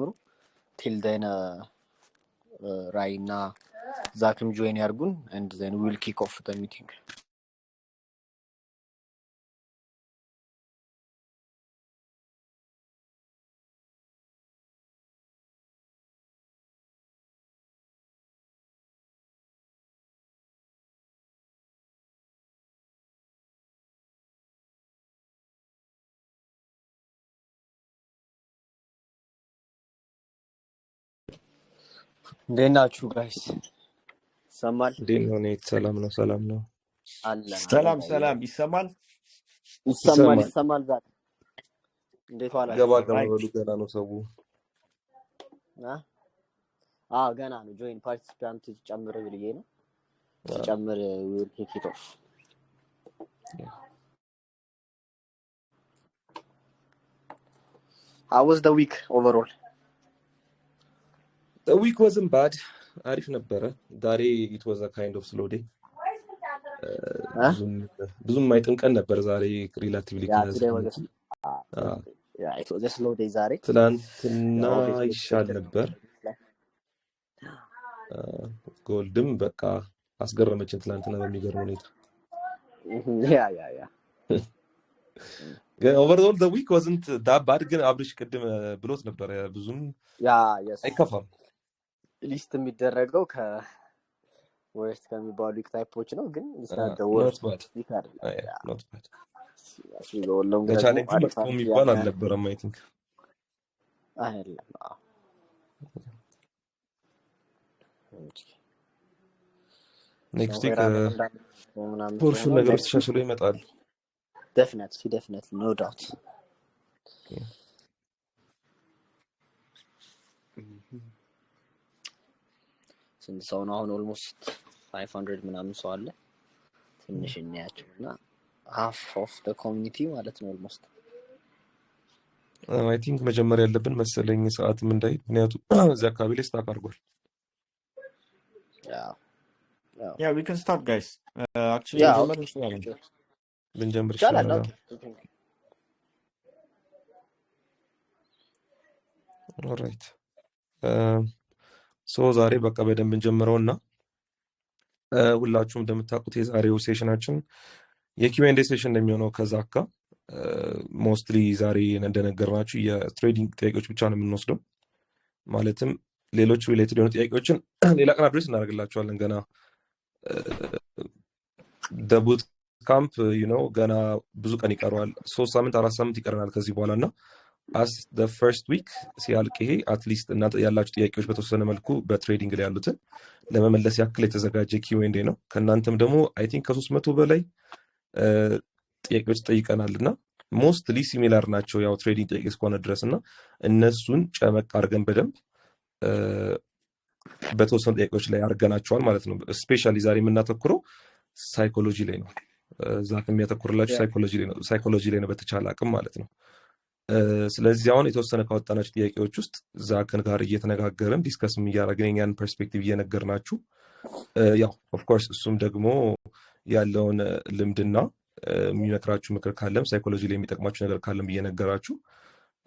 ጀምሩ። Till then ራይ እና ዛክም join ያርጉን and then we'll kick off the meeting። እንዴት ናችሁ guys? ይሰማል? እንዴት ነው ኔት? ሰላም ነው፣ ሰላም ነው። አለን አለን። ሰላም ሰላም፣ ይሰማል? ይሰማል። ይሰማል። ይሰማል። ዛክ እንዴት ገባ ዋላችሁ? ገባ Right. በሉ። ገና ነው ሰው። አ አዎ ገና ነው። Join participant ጨምር ብዬ ነው። ሲጨምር we'll kick it off። How was the week overall? Week wasn't bad፣ አሪፍ ነበረ። ዛሬ it was a kind of slow day። ብዙም ብዙም የማይጥም ቀን ነበር ዛሬ relatively። Yeah, today was yeah, it was slow day ዛሬ። ትላንትና ያው obviously ይሻል expected ነው ነበር። Gold ም በቃ አስገረመችን ትላንትና በሚገርም ሁኔታ። Yeah. ግን overall the week wasn't that bad። ግን አብርሽ ቅድም ብሎት ነበረ ብዙም Yeah, yes. አይከፋም። List የሚደረገው ከ worst ከሚባሉ week type ኦች ነው፣ ግን it's not the not worst bad. Week አይደለም። Yeah. Not bad. Long ደግሞ ለ challenge ኡ አሪፍ መጥፎ አሪፍ የሚባል ያለ አልነበረም I think። አይደለም። አዎ። Next week somewhere around ምናምን for sure ስለሆነ ነገሮች next week ተሻሽሎ ይመጣሉ። Definitely, no doubt። ስንት ሰው ነው አሁን? Almost 500 ምናምን ሰው አለ። ትንሽ እንያቸው እና half of the community ማለት ነው almost። I think መጀመር ያለብን መሰለኝ ሰዓትም እንዳይ፣ ምክንያቱም እዚህ አካባቢ ላይ stuck አድርጓል። Yeah. Yeah, we can start, guys. Actually Yeah. መጀመር እንችላለን። ብንጀምር ይቻላል። ይሻላል። Okay. Alright, so ዛሬ በቃ በደንብ እንጀምረው እና ሁላችሁም እንደምታውቁት የዛሬው session ኣችን የ Q and A session እንደሚሆነው ከዛካ mostly ዛሬ እንደነገርናችሁ የ trading ጥያቄዎች ብቻ ነው የምንወስደው። ማለትም ሌሎች related የሆኑ ጥያቄዎችን ሌላ ቀን address እናደርግላቸዋለን። ገና the boot camp ገና ብዙ ቀን ይቀረዋል። 3 ሳምንት 4 ሳምንት ይቀረናል ከዚህ በኋላ እና as the first week ሲያልቅ ይሄ at least እናንተ ያላችሁ ጥያቄዎች በተወሰነ መልኩ በ trading ላይ ያሉትን ለመመለስ ያክል የተዘጋጀ Q and A ነው። ከእናንተም ደግሞ I think ከ300 በላይ ጥያቄዎች ጠይቀናል እና mostly similar ናቸው ያው trading ጥያቄ እስከሆነ ድረስ እና እነሱን ጨመቅ አድርገን በደንብ በተወሰኑ ጥያቄዎች ላይ አድርገናቸዋል ማለት ነው። Especially ዛሬ የምናተኩረው psychology ላይ ነው። ዛክ የሚያተኩርላችሁ ሳይኮሎጂ ላይ ነው፣ ሳይኮሎጂ ላይ ነው በተቻለ አቅም ማለት ነው። ስለዚህ አሁን የተወሰነ ካወጣናቸው ጥያቄዎች ውስጥ ዛክን ጋር እየተነጋገርን discuss ም እያደረግን የኛን perspective እየነገርናችሁ ያው of course እሱም ደግሞ ያለውን ልምድና የሚመክራችሁ ምክር ካለም psychology ላይ የሚጠቅማችሁ ነገር ካለም እየነገራችሁ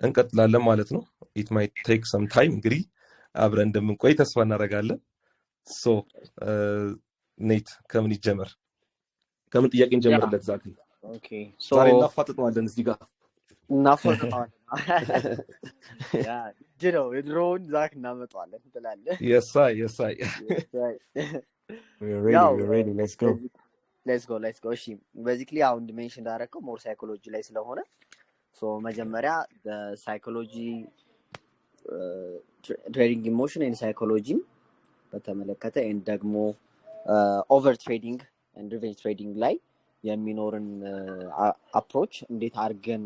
እንቀጥላለን ማለት ነው። It might take some time፣ እንግዲህ አብረን እንደምንቆይ ተስፋ እናደርጋለን። So ኔት ከምን ይጀመር? ከምን ጥያቄ እንጀምርለት? ዛክን Okay, so ዛሬ እናፋጥጠዋለን እዚህ ጋር። እናፈርጠዋለን። Yeah, እጅ ነው የድሮውን ዛክ እናመጣዋለን ትላለህ። የሳይ የሳይ። We're ready. ያው We're ready. Let's go. Let's go, let's go። እሺ፣ basically አሁን mention እንዳደረግከው more psychology ላይ ስለሆነ so መጀመሪያ psychology trading emotion and psychology ን በተመለከተ and ደግሞ over trading and revenge trading ላይ የሚኖርን approach እንዴት አድርገን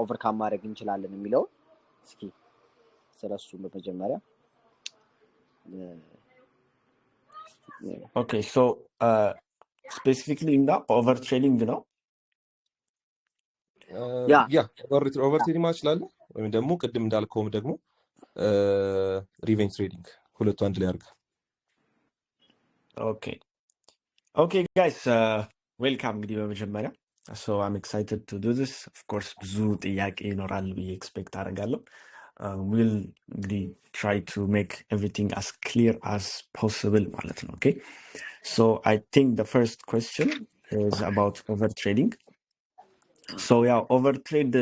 overcome ማድረግ እንችላለን የሚለውን እስኪ ስለሱ በመጀመሪያ። Okay, so specifically እና over trading ነው። Yeah. Yeah, over trading ማለት እችላለሁ ወይም ደግሞ ቅድም እንዳልከውም ደግሞ revenge trading ሁለቱ አንድ ላይ አድርገህ። Okay, guys, welcome። እንግዲህ በመጀመሪያ so I'm excited to do this. Of course ብዙ ጥያቄ ይኖራል ብዬ expect አደርጋለሁ። We'll እንግዲህ try to make everything as clear as possible ማለት ነው። Okay, so I think the first question is about over trading. So ያው over trade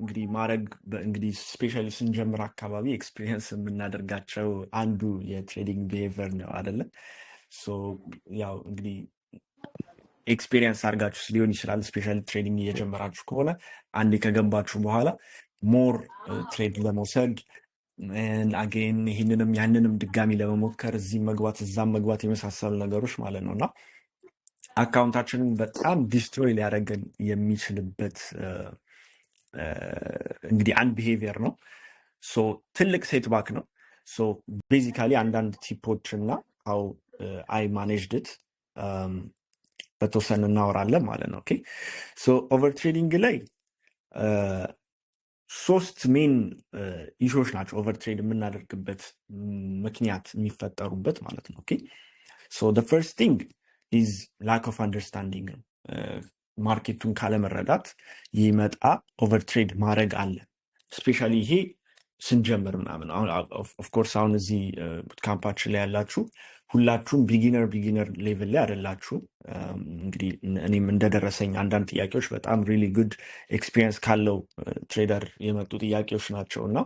እንግዲህ ማድረግ እንግዲህ especially ስንጀምር አካባቢ experience የምናደርጋቸው አንዱ የ trading behavior ነው አደለ? So ያው እንግዲህ experience አድርጋችሁ ሊሆን ይችላል። Especially trading እየጀመራችሁ ከሆነ አንዴ ከገባችሁ በኋላ more trade ለመውሰድ፣ again ይህንንም ያንንም ድጋሚ ለመሞከር፣ እዚህም መግባት እዛም መግባት የመሳሰሉ ነገሮች ማለት ነው። እና account ኣችንን በጣም destroy ሊያደርገን የሚችልበት እንግዲህ አንድ behavior ነው። So ትልቅ setback ነው። So basically አንዳንድ tip ኦች እና how I managed it በተወሰነ እናወራለን ማለት ነው። Okay, so over trading ላይ ሶስት main issue ዎች ናቸው over trade የምናደርግበት ምክንያት የሚፈጠሩበት ማለት ነው። Okay, so the first thing is lack of understanding ነው። Market ኡን ካለመረዳት ይመጣ over trade ማድረግ አለ። Especially ይሄ ስንጀምር ምናምን። አሁን of course አሁን እዚህ bootcamp ኣችን ላይ ያላችሁ ሁላችሁም beginner level ላይ አይደላችሁ። እንግዲህ እኔም እንደደረሰኝ አንዳንድ ጥያቄዎች በጣም really good experience ካለው trader የመጡ ጥያቄዎች ናቸው። እና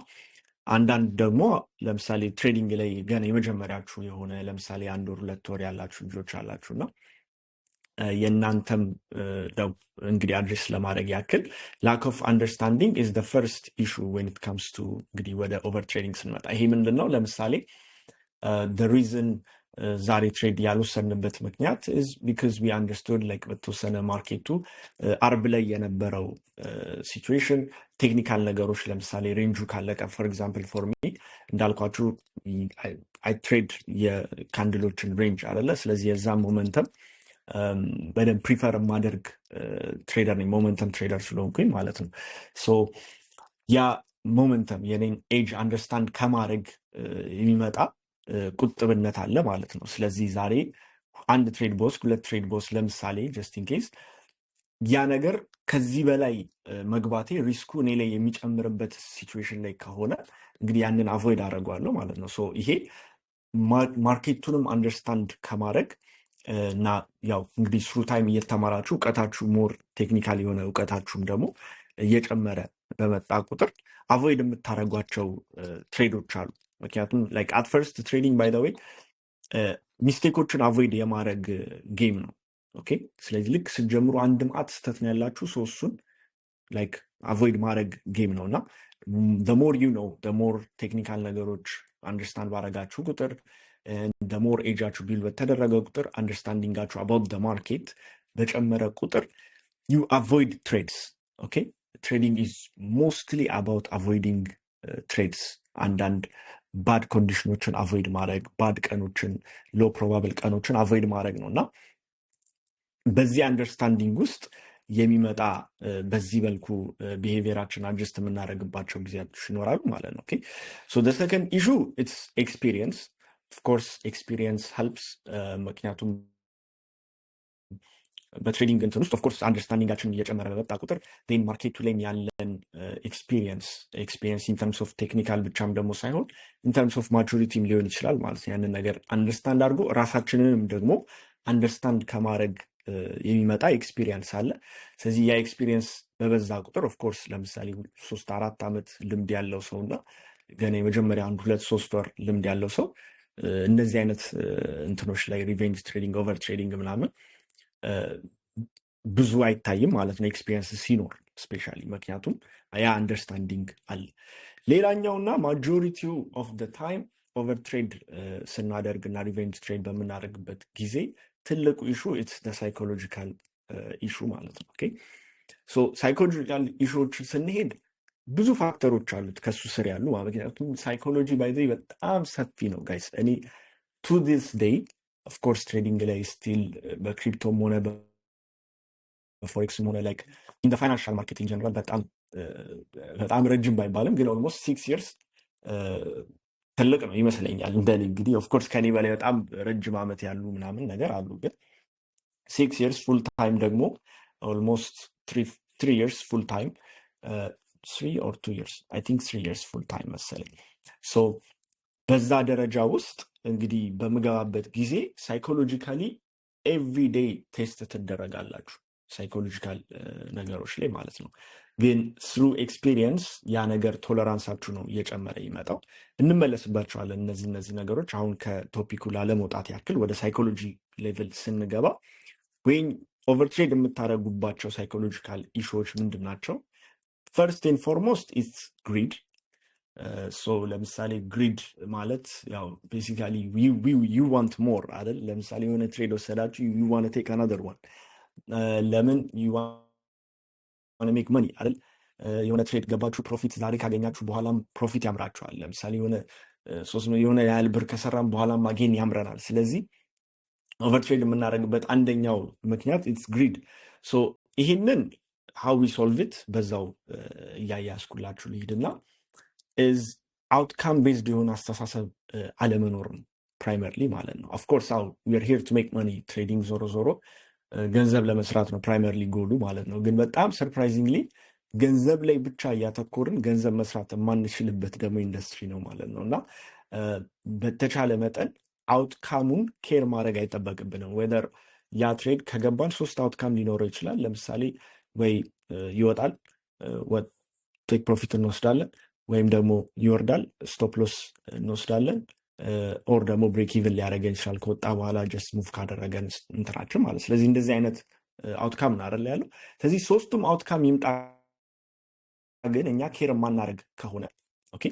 አንዳንድ ደግሞ ለምሳሌ trading ላይ ገና የመጀመሪያችሁ የሆነ፣ ለምሳሌ አንድ ወር 2 ወር ያላችሁ ልጆች አላችሁ። እና የእናንተም እንግዲህ address ለማድረግ ያክል lack of understanding is the first issue when it comes to እንግዲህ ወደ over trading ስንመጣ። ይሄ ምንድን ነው? ለምሳሌ reason ዛሬ trade ያልወሰድንበት ምክንያት is because we understood like በተወሰነ market ኡ አርብ ላይ የነበረው situation፣ technical ነገሮች፣ ለምሳሌ range ኡ ካለቀ፣ for example for me እንዳልኳችሁ I trade የ candle ኦችን range አለ። ስለዚህ የዛም momentum በደንብ prefer የማደርግ trader ነኝ፣ momentum trader ስለሆንኩኝ ማለት ነው። So ያ momentum የኔን edge understand ከማድረግ የሚመጣ ቁጥብነት አለ ማለት ነው። ስለዚህ ዛሬ አንድ trade ብወስድ፣ ሁለት trade ብወስድ ለምሳሌ just in case ያ ነገር ከዚህ በላይ መግባቴ risk ኡ እኔ ላይ የሚጨምርበት situation ላይ ከሆነ እንግዲህ ያንን avoid አደርገዋለሁ ማለት ነው። So ይሄ market ኡንም understand ከማድረግ እና ያው እንግዲህ through time እየተማራችሁ እውቀታችሁ more technical የሆነ እውቀታችሁም ደግሞ እየጨመረ በመጣ ቁጥር avoid የምታደርጓቸው trade ኦች አሉ። ምክንያቱም like at first trading, by the way, mistake ኦችን avoid የማድረግ game ነው። Okay፣ ስለዚህ ልክ ስትጀምሩ አንድ ማአት ስህተት ነው ያላችሁ። So እሱን like avoid ማድረግ game ነው። እና more you know, more technical ነገሮች understand ባረጋችሁ ቁጥር፣ more edge ኣችሁ build በተደረገ ቁጥር፣ understanding ኣችሁ about the market በጨመረ ቁጥር you avoid trades። Okay, trading is mostly about avoiding trades። አንዳንድ bad condition ኦችን avoid ማድረግ፣ bad ቀኖችን፣ low probable ቀኖችን avoid ማድረግ ነው። እና በዚህ understanding ውስጥ የሚመጣ በዚህ መልኩ behavior ኣችን adjust የምናደርግባቸው ጊዜያቶች ይኖራሉ ማለት ነው። Okay, so the second issue, it's experience. Of course experience helps። ምክንያቱም በ trading እንትን ውስጥ of course understanding ኣችን እየጨመረ በመጣ ቁጥር then market ኡ ላይም ያለን experience in terms of technical ብቻም ደግሞ ሳይሆን in terms of maturity ም ሊሆን ይችላል ማለት ነው። ያንን ነገር understand አድርጎ ራሳችንንም ደግሞ understand ከማድረግ የሚመጣ experience አለ። ስለዚህ ያ experience በበዛ ቁጥር of course ለምሳሌ 3-4 ዓመት ልምድ ያለው ሰው እና ገና የመጀመሪያ 1፣ 2፣ 3 ወር ልምድ ያለው ሰው እነዚህ አይነት እንትኖች ላይ revenge trading፣ over trading ምናምን ብዙ አይታይም ማለት ነው experience ሲኖር especially፣ ምክንያቱም ያ understanding አለ። ሌላኛውና majority ው of the time over trade ስናደርግ እና revenge trade በምናደርግበት ጊዜ ትልቁ issue it's psychological issue ማለት ነው። Okay, so psychological issue ዎች ስንሄድ ብዙ factor ኦች አሉት ከሱ ስር ያሉ። ምክንያቱም psychology by the way በጣም ሰፊ ነው guys። እኔ to this day of course trading ላይ still በ crypto ም ሆነ በ forex ም ሆነ like in financial market in general በጣም በጣም ረጅም ባይባልም ግን almost 6 years ትልቅ ነው ይመስለኛል። እንደኔ እንግዲህ of course ከኔ በላይ በጣም ረጅም ዓመት ያሉ ምናምን ነገር አሉ። ግን 6 years full time ደግሞ almost 3 years full time 3 or 2 years, I think 3 years full time መሰለኝ። So በዛ ደረጃ ውስጥ እንግዲህ በምገባበት ጊዜ psychologically every day test ትደረጋላችሁ፣ psychological ነገሮች ላይ ማለት ነው። ግን through experience ያ ነገር tolerance ኣችሁ ነው እየጨመረ ይመጣው። እንመለስባቸዋለን እነዚህ ነገሮች። አሁን ከ topic ኩ ላለመውጣት ያክል ወደ psychology level ስንገባ ወይም overtrade የምታደርጉባቸው psychological issue ዎች ምንድን ናቸው? First and foremost, it's greed. So ለምሳሌ greed ማለት ያው basically you want more አይደል? ለምሳሌ የሆነ trade ወሰዳችሁ፣ you wanna take another one። ለምን? You wanna make money አይደል? የሆነ trade ገባችሁ፣ profit ዛሬ ካገኛችሁ በኋላም profit ያምራችኋል። ለምሳሌ የሆነ ሶስት የሆነ ያህል ብር ከሰራም በኋላም again ያምረናል። ስለዚህ overtrade የምናደርግበት አንደኛው ምክንያት it's greed። So ይሄንን how we solve it በዛው እያያዝኩላችሁ ልሂድና is outcome based የሆነ አስተሳሰብ አለመኖር ነው primarily ማለት ነው። Of course አው we're here to make money። Trading ዞሮ ዞሮ ገንዘብ ለመስራት ነው primarily goal ኡ ማለት ነው። ግን በጣም surprisingly ገንዘብ ላይ ብቻ እያተኮርን ገንዘብ መስራት የማንችልበት ደግሞ ኢንዱስትሪ ነው ማለት ነው። እና በተቻለ መጠን outcome ኡን care ማድረግ አይጠበቅብንም። Whether ያ trade ከገባን ሶስት outcome ሊኖረው ይችላል። ለምሳሌ ወይ ይወጣል፣ take profit እንወስዳለን፣ ወይም ደግሞ ይወርዳል፣ stop loss እንወስዳለን፣ or ደግሞ break even ሊያደርገን ይችላል ከወጣ በኋላ just move ካደረገን እንትናችን ማለት። ስለዚህ እንደዚህ አይነት outcome ነው አይደል ያለው። ስለዚህ ሶስቱም outcome ይምጣ ግን እኛ care የማናደርግ ከሆነ፣ okay፣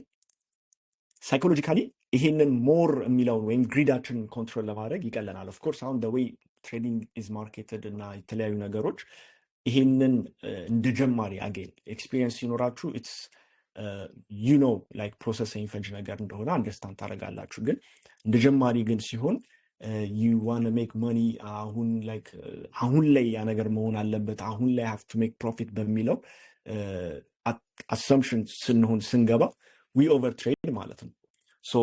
psychologically ይሄንን more የሚለውን ወይም greed ኣችንን control ለማድረግ ይቀለናል። Of course አሁን way trading is marketed እና የተለያዩ ነገሮች ይሄንን እንደ ጀማሪ again experience ሲኖራችሁ it's like process የሚፈጅ ነገር እንደሆነ understand ታደርጋላችሁ። ግን እንደ ጀማሪ ግን ሲሆን you wanna make money አሁን፣ like አሁን ላይ ያ ነገር መሆን አለበት፣ አሁን ላይ have to make profit በሚለው assumption ስንሆን ስንገባ we overtrade ማለት ነው። So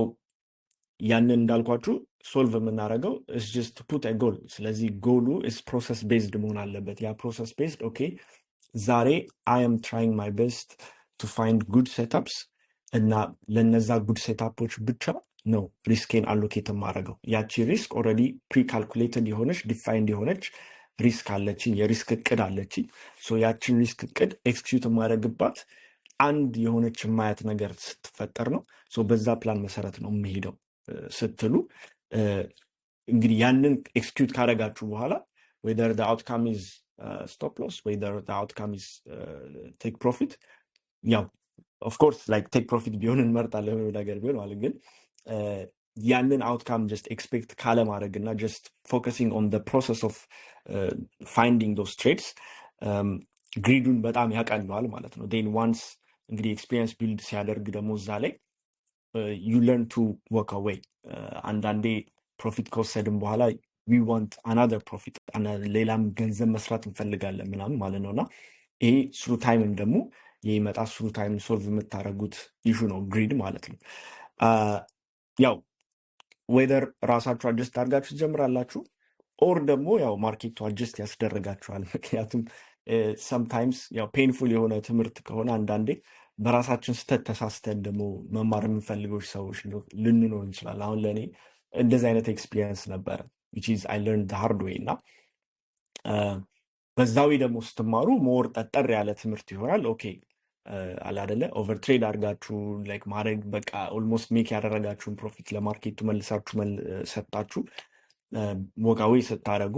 ያንን እንዳልኳችሁ solve የምናደርገው is just put goal። ስለዚህ goal ኡ is process based መሆን አለበት። ያ process based፣ okay፣ ዛሬ I am trying my best to find good setups እና ለነዛ good setup ኦች ብቻ ነው risk ኤን allocate የማደርገው። ያቺ risk already pre-calculated የሆነች፣ defined የሆነች risk አለችኝ፣ የ risk እቅድ አለችኝ። So ያችን risk እቅድ execute የማደርግባት አንድ የሆነች የማያት ነገር ስትፈጠር ነው። So በዛ ፕላን መሰረት ነው የምሄደው ስትሉ እንግዲህ ያንን execute ካደረጋችሁ በኋላ whether outcome is stop loss, whether outcome is take profit፣ ያው of course like take profit ቢሆን እንመርጣለን የሆነ ነገር ቢሆን ማለት፣ ግን ያንን outcome just expect ካለማድረግ እና just focusing on process of finding those trades greed ኡን በጣም ያቀለዋል ማለት ነው። Then once እንግዲህ experience build ሲያደርግ ደግሞ እዛ ላይ you learn to walk away። አንዳንዴ profit ከወሰድን በኋላ we want another profit፣ ሌላም ገንዘብ መስራት እንፈልጋለን ምናምን ማለት ነው። እና ይሄ through time ም ደግሞ የሚመጣ፣ through time solve የምታደርጉት issue ነው greed ማለት ነው። ያው whether ራሳችሁ adjust አድርጋችሁ ትጀምራላችሁ or ደግሞ ያው market ኡ adjust ያስደርጋችኋል። ምክንያቱም sometimes ያው painful የሆነ ትምህርት ከሆነ አንዳንዴ በራሳችን ስህተት ተሳስተን ደግሞ መማር የምንፈልገው ሰዎች ልንኖር እንችላለን። አሁን ለእኔ እንደዚህ አይነት experience ነበረ፣ which is I learned the hard way። እና በዛዊ ደግሞ ስትማሩ more ጠጠር ያለ ትምህርት ይሆናል። Okay አለ አይደለ፣ overtrade አድርጋችሁ like ማድረግ በቃ almost make ያደረጋችሁን profit ለ market ኡ መልሳችሁ ሰጣችሁ walk away ስታደርጉ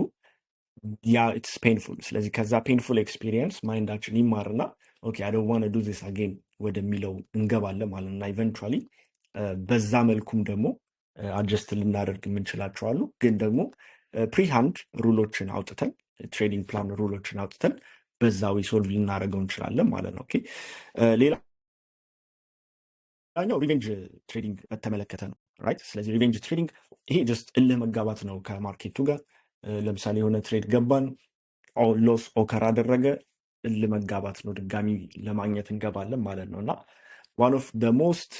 yeah, it's painful። ስለዚህ ከዛ painful experience mind ኣችን ይማርና okay, I don't wanna do this again ወደሚለው እንገባለን ማለት ነው። እና eventually በዛ መልኩም ደግሞ adjust ልናደርግ የምንችላቸው አሉ። ግን ደግሞ pre-hand rule ኦችን አውጥተን፣ trading plan rule ኦችን አውጥተን በዛው solve ልናደርገው እንችላለን ማለት ነው። Okay፣ ሌላኛው revenge trading በተመለከተ ነው፣ right። ስለዚህ revenge trading ይሄ just እልህ መጋባት ነው ከ market ኡ ጋር። ለምሳሌ የሆነ trade ገባን፣ loss occur አደረገ፣ እልህ መጋባት ነው፣ ድጋሚ ለማግኘት እንገባለን ማለት ነው። እና one of the most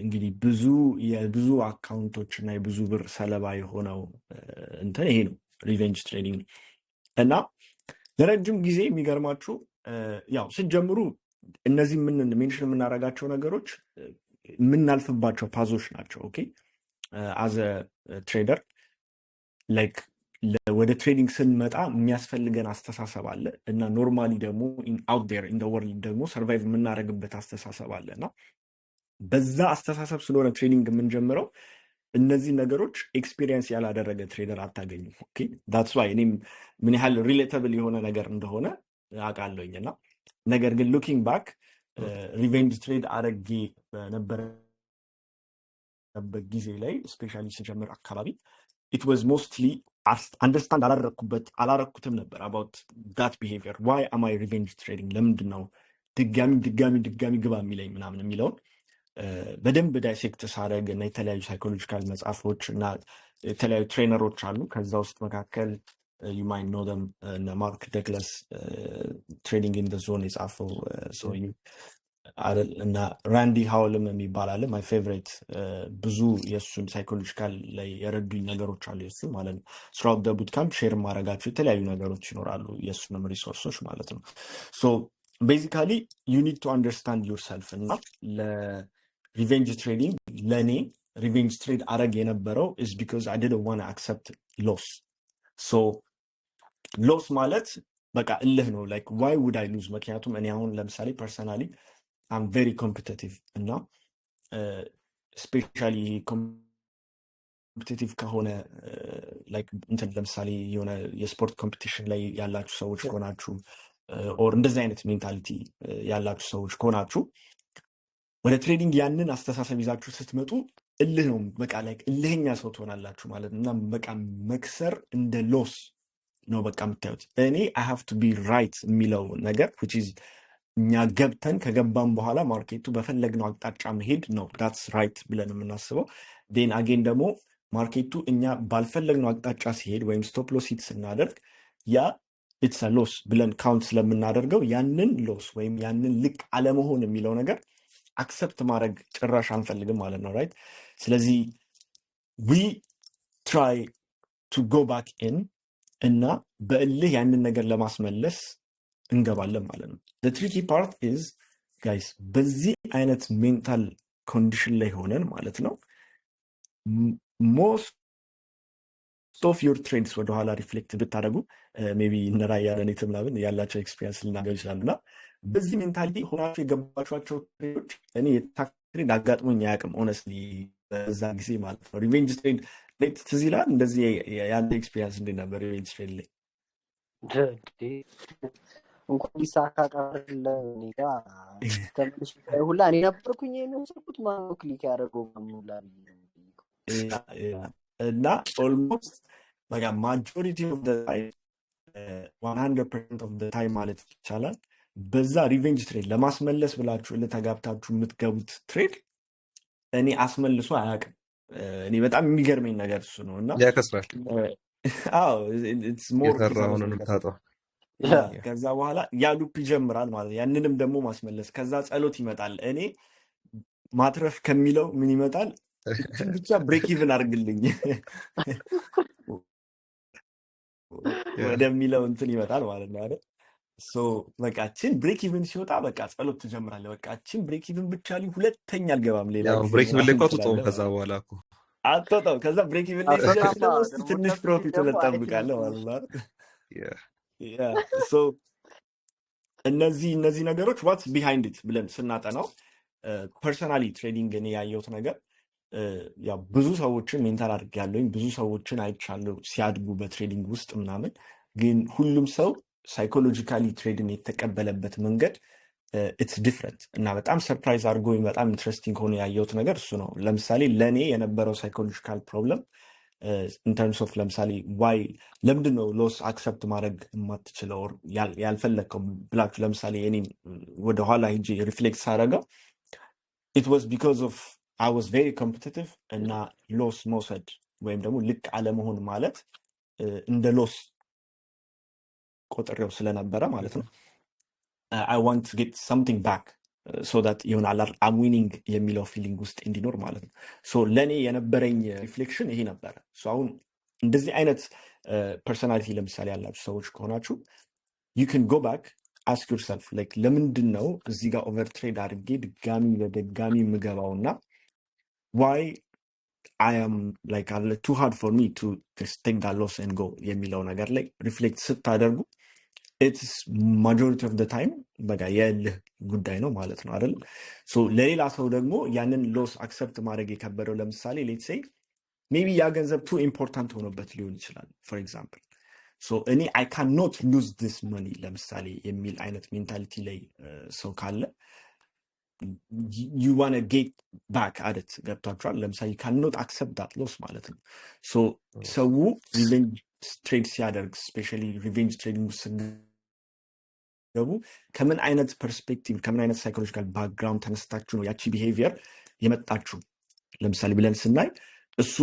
እንግዲህ ብዙ የብዙ account ኦች እና የብዙ ብር ሰለባ የሆነው እንትን ይሄ ነው፣ revenge trading። እና ለረጅም ጊዜ የሚገርማችሁ ያው ስትጀምሩ እነዚህ ምን mention የምናደርጋቸው ነገሮች የምናልፍባቸው path ኦች ናቸው። Okay, as a trader, like ወደ trading ስንመጣ የሚያስፈልገን አስተሳሰብ አለ እና normally ደግሞ out there in world ደግሞ survive የምናደርግበት አስተሳሰብ አለ። እና በዛ አስተሳሰብ ስለሆነ trading የምንጀምረው፣ እነዚህ ነገሮች experience ያላደረገ trader አታገኙም። Okay, that's why እኔም ምን ያህል relatable የሆነ ነገር እንደሆነ አውቃለሁኝ። እና ነገር ግን looking back, revenge trade አረጌ በነበረበት ጊዜ ላይ፣ especially ስጀምር አካባቢ፣ it was mostly understand አላረኩበት አላረኩትም ነበር about that behavior. Why am I revenge trading? ለምንድን ነው ድጋሚ ድጋሚ ድጋሚ ግባ የሚለኝ ምናምን የሚለውን በደንብ dissect ሳደርግ እና የተለያዩ psychological መጽሐፎች እና የተለያዩ trainer ኦች አሉ። ከዛ ውስጥ መካከል you might know them፣ እነ ማርክ ደግለስ፣ Trading in the Zone የጻፈው ሰውዬ አይደል? እና ራንዲ ሃውልም የሚባል አለ፣ my favorite። ብዙ የእሱን psychological ላይ የረዱኝ ነገሮች አሉ፣ የእሱ ማለት ነው። Throughout the bootcamp share ማድረጋቸው የተለያዩ ነገሮች ይኖራሉ፣ የእሱንም resource ኦች ማለት ነው። So basically you need to understand yourself። እና ለ revenge trading፣ ለእኔ revenge trade አረግ የነበረው is because I didn't wanna accept loss. So loss ማለት በቃ እልህ ነው። Like, why would I lose? ምክንያቱም እኔ አሁን ለምሳሌ personally I'm very competitive እና especially competitive ከሆነ like እንትን ለምሳሌ የሆነ የስፖርት competition ላይ ያላችሁ ሰዎች ከሆናችሁ or እንደዚህ አይነት mentality ያላችሁ ሰዎች ከሆናችሁ፣ ወደ trading ያንን አስተሳሰብ ይዛችሁ ስትመጡ እልህ ነው። በቃ like እልህኛ ሰው ትሆናላችሁ ማለት ነው። እና በቃ መክሰር እንደ loss ነው በቃ የምታዩት። እኔ I have to be right የሚለው ነገር፣ which is እኛ ገብተን ከገባን በኋላ market ኡ በፈለግነው አቅጣጫ መሄድ ነው፣ that's right ብለን የምናስበው። Then again ደግሞ market ኡ እኛ ባልፈለግነው አቅጣጫ ሲሄድ ወይም stop loss hit ስናደርግ ያ it's loss ብለን count ስለምናደርገው፣ ያንን loss ወይም ያንን ልክ አለመሆን የሚለው ነገር accept ማድረግ ጭራሽ አንፈልግም ማለት ነው፣ right? ስለዚህ we try to go back in እና በእልህ ያንን ነገር ለማስመለስ እንገባለን ማለት ነው። Tricky part is, guys, በዚህ አይነት mental condition ላይ ሆነን ማለት ነው፣ most of your trades ወደኋላ reflect ብታደርጉ፣ maybe እነ ራያ ለኔት ምናምን ያላቸው experience ልናገር ይችላሉ፣ እና በዚህ mentality ሆናችሁ የገባችኋቸው trade ኦች እኔ የታክ trade አጋጥሞኝ አያውቅም honestly በዛ ጊዜ ማለት ነው። Revenge trade ትዝ ይላል። እንደዚህ ያለ experience እንዴት ነበር revenge trade ላይ? እንዴ፣ እንኳን ሊሳካ ቀርለ እኔ ጋ ተመልሼ ሳይ ሁላ እኔ ነበርኩኝ ይሄን የወሰድኩት፣ ማነው click ያደረገው ምናምን ሁላ ብዬ ነው የምጠይቀው። Yeah. እና almost በቃ majority of time, 100% of time ማለት ይቻላል፣ በዛ revenge trade ለማስመለስ ብላችሁ ለተጋብታችሁ የምትገቡት trade እኔ አስመልሶ አያውቅም። እኔ በጣም የሚገርመኝ ነገር እሱ ነው። እና ያከስራል። አዎ፣ it's more ኪሳራ የሰራውን ውስጥ ነው ይከታል። የምታጣው። Yeah, ከዛ በኋላ ያ loop ይጀምራል ማለት ነው። ያንንም ደግሞ ማስመለስ፣ ከዛ ጸሎት ይመጣል። እኔ ማትረፍ ከሚለው ምን ይመጣል? እችን ብቻ break even አድርግልኝ ወደሚለው እንትን ይመጣል ማለት ነው አይደል? So በቃ ችን break even ሲወጣ በቃ ጸሎት ትጀምራለህ። በቃ ችን break even ብቻ ላይ ሁለተኛ አልገባም ሌላ ያው ጊዜ break even ላይ ምናምን እኮ አትወጣውም ትላለህ ከዛ ማለት ነው። በኋላ እኮ። አትወጣም። ከዛ break even ላይ ሲደርስ አትወጣማ። ደግሞ እስቲ ደግሞ ትንሽ ከፍ ሲል profit ደግሞ አይ ትጠብቃለህ ትንሽ ማለት ነው አይደል? Yeah. Yeah, so እነዚህ ነገሮች what's behind it ብለን ስናጠናው፣ personally trading እኔ ያየሁት ነገር ያው ብዙ ሰዎችን mentor አድርጌያለሁኝ፣ ብዙ ሰዎችን አይቻለሁ ሲያድጉ በ trading ውስጥ ምናምን፣ ግን ሁሉም ሰው psychologically trade ን የተቀበለበት መንገድ it's different። እና በጣም surprise አድርጎኝ በጣም interesting ሆኖ ያየሁት ነገር እሱ ነው። ለምሳሌ ለእኔ የነበረው psychological problem in terms of ለምሳሌ why ለምንድን ነው loss accept ማድረግ የማትችለው or ያልፈለግከው ብላችሁ ለምሳሌ እኔ ወደኋላ ሄጄ reflect ሳደርገው፣ it was because of I was very competitive እና loss መውሰድ ወይም ደግሞ ልክ አለመሆን ማለት እንደ loss ቆጥሬው ስለነበረ ማለት ነው። I want to get something back so that ይሆናል I'm winning የሚለው feeling ውስጥ እንዲኖር ማለት ነው። So ለእኔ የነበረኝ reflection ይሄ ነበረ። So አሁን እንደዚህ አይነት personality ለምሳሌ ያላችሁ ሰዎች ከሆናችሁ you can go back, Ask yourself like ለምንድን ነው እዚህ ጋር over trade አድርጌ ድጋሚ በድጋሚ የምገባው እና why I am like አለ too hard for me to take that loss and go የሚለው ነገር ላይ reflect ስታደርጉ it's majority of time በቃ የእልህ ጉዳይ ነው ማለት ነው አይደል? So ለሌላ ሰው ደግሞ ያንን loss accept ማድረግ የከበደው ለምሳሌ let's say maybe ያ ገንዘብ too important ሆኖበት ሊሆን ይችላል። For example, so እኔ አይ ካን ኖት ሉዝ ዲስ መኒ ለምሳሌ የሚል አይነት mentality ላይ ሰው ካለ you wanna get back at it። ገብቷችኋል? ለምሳሌ ካን ኖት አክሰፕት ዳት ሎስ ማለት ነው። So ሰው revenge trade ሲያደርግ፣ especially revenge trading ውስጥ ስትገቡ፣ ከምን አይነት perspective፣ ከምን አይነት psychological background ተነስታችሁ ነው ያቺ behavior የመጣችሁ ለምሳሌ ብለን ስናይ እሱ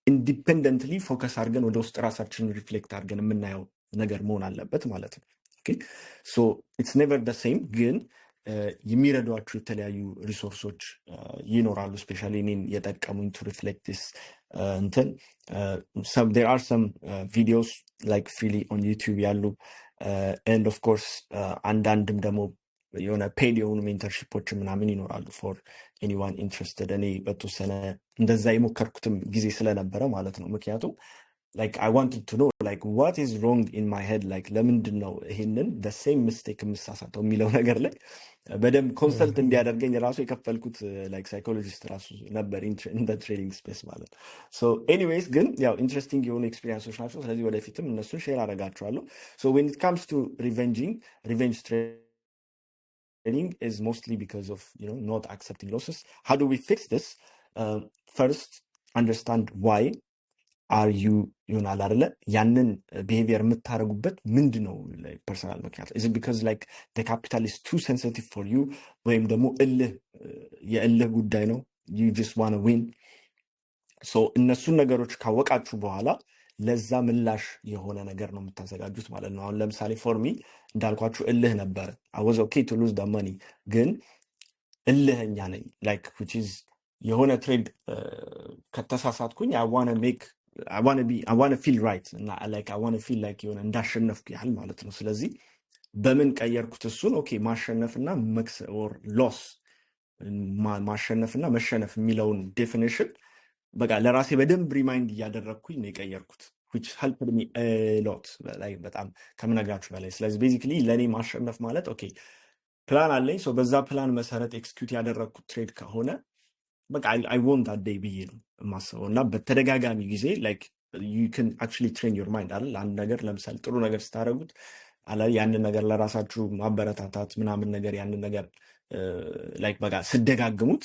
independently focus አድርገን ወደ ውስጥ ራሳችንን reflect አድርገን የምናየው ነገር መሆን አለበት ማለት ነው። So it's never the same፣ ግን የሚረዷችሁ የተለያዩ resource ኦች ይኖራሉ። Especially እኔን የጠቀሙኝ to reflect this እንትን there are some videos like freely on YouTube ያሉ and of course አንዳንድም ደግሞ የሆነ paid የሆኑ mentorship ኦች ምናምን ይኖራሉ for anyone interested። እኔ በተወሰነ እንደዛ የሞከርኩትም ጊዜ ስለነበረ ማለት ነው። ምክንያቱም like I wanted to know like what is wrong in my head፣ like ለምንድን ነው ይሄንን the same mistake የምሳሳተው የሚለው ነገር ላይ በደንብ consult እንዲያደርገኝ ራሱ የከፈልኩት like psychologist ራሱ ነበር in the trading space ማለት ነው። So anyways ግን ያው interesting የሆኑ experience ኦች ናቸው። ስለዚህ ወደፊትም እነሱን share አደርጋችኋለሁ። So when it comes to revenge trading is mostly because of not accepting losses. How do we fix this? First, understand why are you ይሆናል አይደለ ያንን behavior የምታደርጉበት ምንድን ነው personal ምክንያት? Is because like capital is too sensitive for you ወይም ደግሞ እልህ፣ የእልህ ጉዳይ ነው፣ you just wanna win? So እነሱን ነገሮች ካወቃችሁ በኋላ ለዛ ምላሽ የሆነ ነገር ነው የምታዘጋጁት ማለት ነው። አሁን ለምሳሌ for me እንዳልኳችሁ እልህ ነበር። I was okay to lose the money ግን እልህኛ ነኝ፣ like which is የሆነ trade ከተሳሳትኩኝ I wanna make I wanna be I wanna feel right እና like I wanna feel like የሆነ እንዳሸነፍኩ ያህል ማለት ነው። ስለዚህ በምን ቀየርኩት እሱን? Okay፣ ማሸነፍና or loss፣ ማሸነፍና መሸነፍ የሚለውን definition በቃ ለራሴ በደንብ remind እያደረግኩኝ ነው የቀየርኩት፣ which helped me a lot like በጣም ከምነግራችሁ በላይ። ስለዚህ basically ለእኔ ማሸነፍ ማለት okay plan አለኝ፣ so በዛ ፕላን መሰረት execute ያደረግኩት trade ከሆነ በቃ I won that day ብዬ ነው የማስበው። እና በተደጋጋሚ ጊዜ like you can actually train your mind አይደል? አንድ ነገር ለምሳሌ ጥሩ ነገር ስታደርጉት አለ ያንን ነገር ለራሳችሁ ማበረታታት ምናምን ነገር፣ ያንን ነገር like በቃ ስትደጋግሙት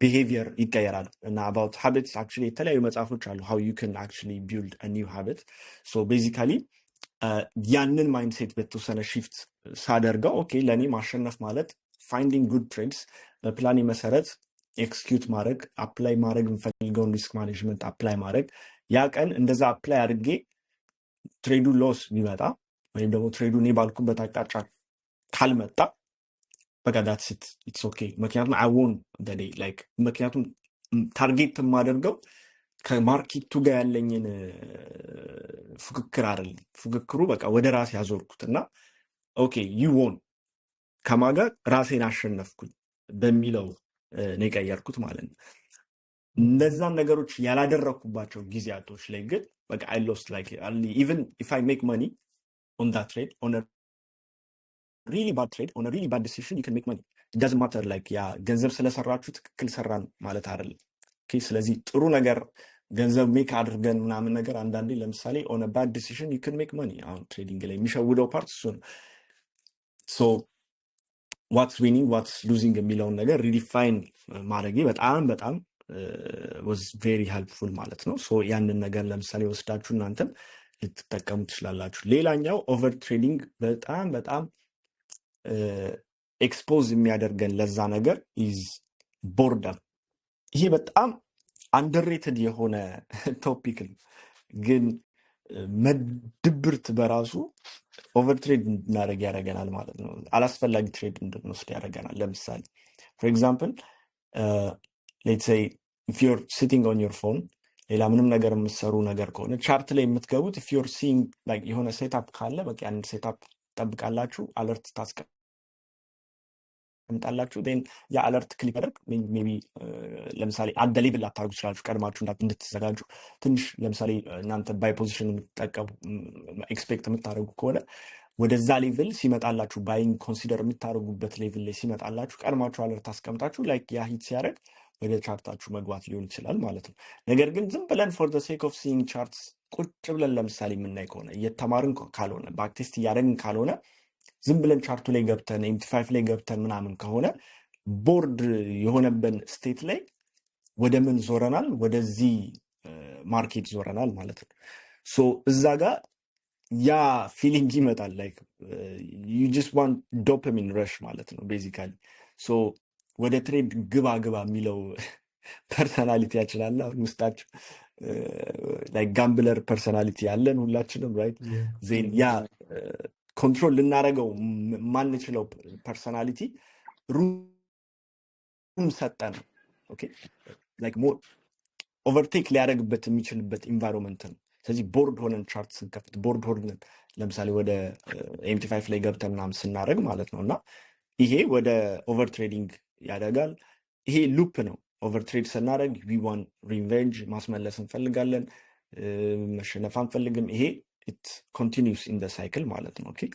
behavior ይቀየራል። እና about habits actually የተለያዩ መጽሐፎች አሉ how you can actually build new habit። So basically ያንን mindset በተወሰነ shift ሳደርገው okay ለእኔ ማሸነፍ ማለት finding good trades፣ በ plan ኤ መሰረት execute ማድረግ፣ apply ማድረግ የምፈልገውን risk management apply ማድረግ፣ ያ ቀን እንደዛ apply አድርጌ trade ኡ loss ቢመጣ ወይም ደግሞ trade ኡ እኔ ባልኩበት አቅጣጫ ካልመጣ በቃ that's it, it's okay። ምክንያቱም I won the day like ምክንያቱም target የማደርገው ከ market ኡ ጋር ያለኝን ፉክክር አይደለም። ፉክክሩ በቃ ወደ ራሴ ያዞርኩት እና okay you won፣ ከማጋ ራሴን አሸነፍኩኝ በሚለው ነው የቀየርኩት ማለት ነው። እነዛን ነገሮች ያላደረግኩባቸው ጊዜያቶች ላይ ግን በቃ I lost። Like even if I make money on that trade, on really bad trade, on really bad decision you can make money, doesn't matter። Like ያ ገንዘብ ስለሰራችሁ ትክክል ሰራን ማለት አይደለም። Okay፣ ስለዚህ ጥሩ ነገር ገንዘብ make አድርገን ምናምን ነገር አንዳንዴ ለምሳሌ on bad decision you can make money። አሁን trading ላይ የሚሸውደው part እሱ ነው። So what's winning, what's losing የሚለውን ነገር redefine ማድረጌ በጣም በጣም was very helpful ማለት ነው። So ያንን ነገር ለምሳሌ ወስዳችሁ እናንተም ልትጠቀሙ ትችላላችሁ። ሌላኛው over trading በጣም በጣም expose የሚያደርገን ለዛ ነገር is boredom። ይሄ በጣም underrated የሆነ topic ነው፣ ግን መድብርት በራሱ over trade እንድናደርግ ያደርገናል ማለት ነው። አላስፈላጊ trade እንድንወስድ ያደርገናል። ለምሳሌ for example, let's say if you're sitting on your phone፣ ሌላ ምንም ነገር የምትሰሩ ነገር ከሆነ chart ላይ የምትገቡት if you're seeing የሆነ setup ካለ በቃ ያንን setup ትጠብቃላችሁ፣ alert ታስቀምጣላችሁ። Then ያ alert click ያደርግ maybe ለምሳሌ at the level ላታደርጉ ትችላላችሁ፣ ቀድማችሁ እንድትዘጋጁ ትንሽ። ለምሳሌ እናንተ buy position የምትጠቀሙ expect የምታደርጉ ከሆነ ወደዛ level ሲመጣላችሁ፣ buying consider የምታደርጉበት level ላይ ሲመጣላችሁ ቀድማችሁ alert አስቀምጣችሁ like ያ hit ሲያደርግ ወደ chart ኣችሁ መግባት ሊሆን ይችላል ማለት ነው። ነገር ግን ዝም ብለን for the sake of seeing charts ቁጭ ብለን ለምሳሌ የምናይ ከሆነ፣ እየተማርን ካልሆነ፣ backtest እያደረግን ካልሆነ፣ ዝም ብለን chart ኡ ላይ ገብተን MT5 ላይ ገብተን ምናምን ከሆነ bored የሆነብን state ላይ ወደ ምን ዞረናል? ወደዚህ market ዞረናል ማለት ነው። So እዛ ጋር ያ feeling ይመጣል። Like you just want dopamine rush ማለት ነው basically። So ወደ trade ግባ ግባ የሚለው personality ያችን አለ አሁን ውስጣችን፣ like gambler personality ያለን ሁላችንም፣ right? Then ያ control ልናደርገው የማንችለው personality room ሰጠን፣ okay? Like more overtake ሊያደርግበት የሚችልበት environment ነው። ስለዚህ bored ሆነን chart ስንከፍት፣ bored ሆነን ለምሳሌ ወደ MT5 ላይ ገብተን ምናምን ስናደርግ ማለት ነው እና ይሄ ወደ over trading ያደጋል። ይሄ loop ነው። Over trade ስናደርግ we want revenge፣ ማስመለስ እንፈልጋለን፣ መሸነፍ አንፈልግም። ይሄ it continues in cycle ማለት ነው። Okay,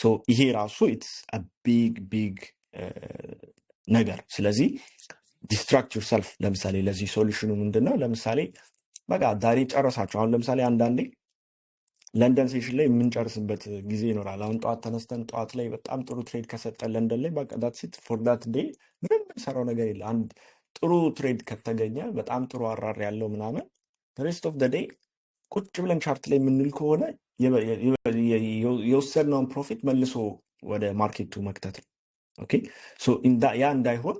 so ይሄ ራሱ it's a big big ነገር። ስለዚህ distract yourself። ለምሳሌ ለዚህ solution ኑ ምንድን ነው? ለምሳሌ በቃ ዛሬ ጨረሳችሁ። አሁን ለምሳሌ አንዳንዴ ለንደን session ላይ የምንጨርስበት ጊዜ ይኖራል። አሁን ጠዋት ተነስተን ጠዋት ላይ በጣም ጥሩ trade ከሰጠን ለንደን ላይ በቃ that's it for that day፣ ምንም የምንሰራው ነገር የለ። አንድ ጥሩ trade ከተገኘ፣ በጣም ጥሩ RR ያለው ምናምን፣ rest of the day ቁጭ ብለን chart ላይ የምንል ከሆነ የወሰድነውን profit መልሶ ወደ market ኡ መክተት ነው። Okay, so ያ እንዳይሆን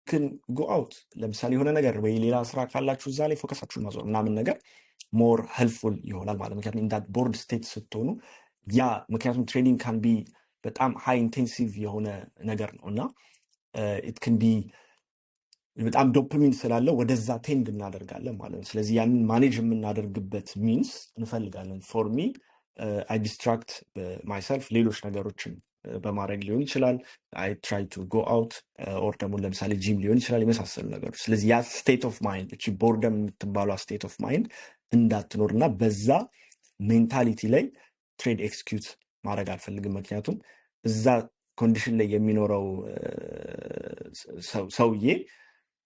can go out። ለምሳሌ የሆነ ነገር ወይ ሌላ ስራ ካላችሁ እዛ ላይ focus ኣችሁን ማዞር ምናምን ነገር more helpful ይሆናል ማለት። ምክንያቱም in that bored state ስትሆኑ ያ ምክንያቱም trading can be በጣም high intensive የሆነ ነገር ነው እና it can be በጣም ዶፓሚን ስላለው ወደዛ tend እናደርጋለን ማለት ነው። ስለዚህ ያንን manage የምናደርግበት means እንፈልጋለን። For me, I distract myself ሌሎች ነገሮችን በማድረግ ሊሆን ይችላል። I try to go out or ደግሞ ለምሳሌ ጂም ሊሆን ይችላል፣ የመሳሰሉ ነገሮች። ስለዚህ ያ state of mind፣ እቺ boredom የምትባሏ state of mind እንዳትኖር እና በዛ mentality ላይ trade execute ማድረግ አልፈልግም። ምክንያቱም እዛ condition ላይ የሚኖረው ሰውዬ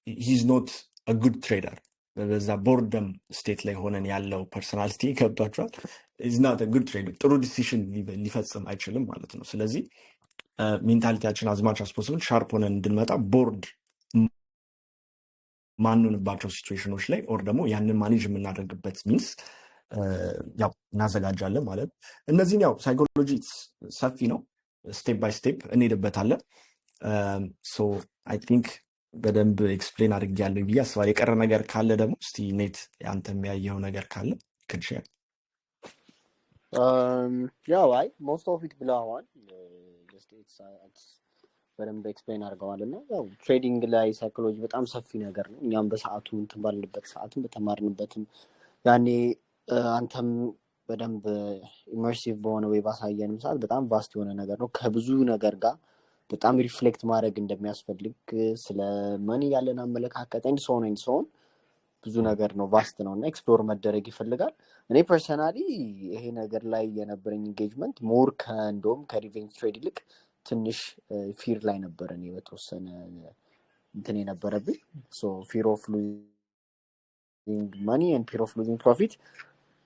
he's not good trader። በዛ boredom state ላይ ሆነን ያለው personality ገብቷቸዋል። Is not good trader፣ ጥሩ decision ሊፈጽም አይችልም ማለት ነው። ስለዚህ mentality ያችን as much as possible sharp ሆነን እንድንመጣ bored ማንሆንባቸው situation ኖች ላይ or ደግሞ ያንን manage የምናደርግበት means ያው እናዘጋጃለን ማለት ነው። እነዚህን ያው psychology ሰፊ ነው፣ step by step እንሄድበታለን። So I think በደንብ explain አድርጌያለሁ ብዬ አስባለሁ። የቀረ ነገር ካለ ደግሞ እስቲ ኔት አንተ የሚያየው ነገር ካለ could share። ያው አይ most of it ብለዋል። Just በደንብ explain አድርገዋል። እና ያው trading ላይ psychology በጣም ሰፊ ነገር ነው። እኛም በሰዓቱ እንትን ባልንበት ሰዓትም በተማርንበትም ያኔ አንተም በደንብ immersive በሆነ ወይ ባሳየንም ሰዓት በጣም vast የሆነ ነገር ነው። ከብዙ ነገር ጋር በጣም reflect ማድረግ እንደሚያስፈልግ፣ ስለ money ያለን አመለካከት and so on and so on፣ ብዙ ነገር ነው፣ vast ነው እና explore መደረግ ይፈልጋል። እኔ personally ይሄ ነገር ላይ የነበረኝ engagement more ከእንደውም ከ revenge trade ይልቅ ትንሽ fear ላይ ነበር እኔ በተወሰነ እንትን የነበረብኝ። Fear of losing money and fear of losing profit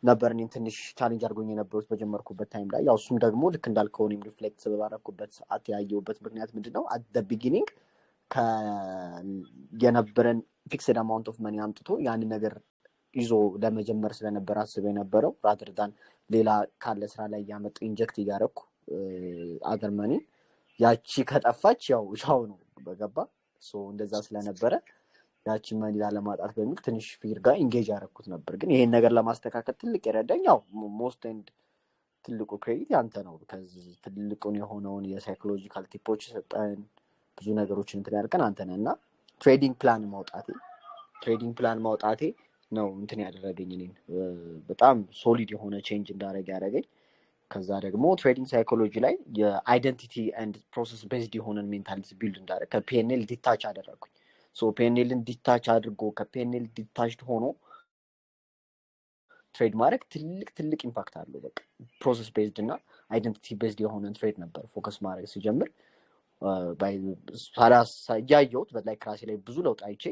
ነበር እኔን ትንሽ challenge አድርጎኝ የነበሩት በጀመርኩበት time ላይ። ያው እሱም ደግሞ ልክ እንዳልከው እኔም reflect ባደረኩበት ሰዓት ያየሁበት ምክንያት ምንድን ነው፣ at the beginning የነበረን fixed amount of money አምጥቶ ያንን ነገር ይዞ ለመጀመር ስለነበር አስበው የነበረው rather than ሌላ ካለ ስራ ላይ እያመጡ inject እያደረኩ other money፣ ያቺ ከጠፋች ያው ሻው ነው በገባ። እንደዛ ስለነበረ ያቺ money ላለማጣት በሚል ትንሽ fear ጋር engage ያደረኩት ነበር። ግን ይሄን ነገር ለማስተካከል ትልቅ የረዳኝ ያው most and ትልቁ credit ያንተ ነው። ከዚህ ትልቁን የሆነውን የ psychological tip ኦች የሰጠን፣ ብዙ ነገሮችን እንትን ያደርገን አንተ ነህ እና trading plan ማውጣቴ ነው እንትን ያደረገኝ እኔን በጣም solid የሆነ change እንዳደረግ ያደረገኝ። ከዛ ደግሞ trading psychology ላይ የ identity and process based የሆነን mentality build እንዳደረግ ከ P&L detach አደረግኩኝ። So P&L ን detach አድርጎ ከ P&L detached ሆኖ trade ማድረግ ትልቅ ትልቅ impact አለው። በቃ process based እና identity based የሆነን trade ነበር focus ማድረግ ሲጀምር እያየሁት like ራሴ ላይ ብዙ ለውጥ አይቼ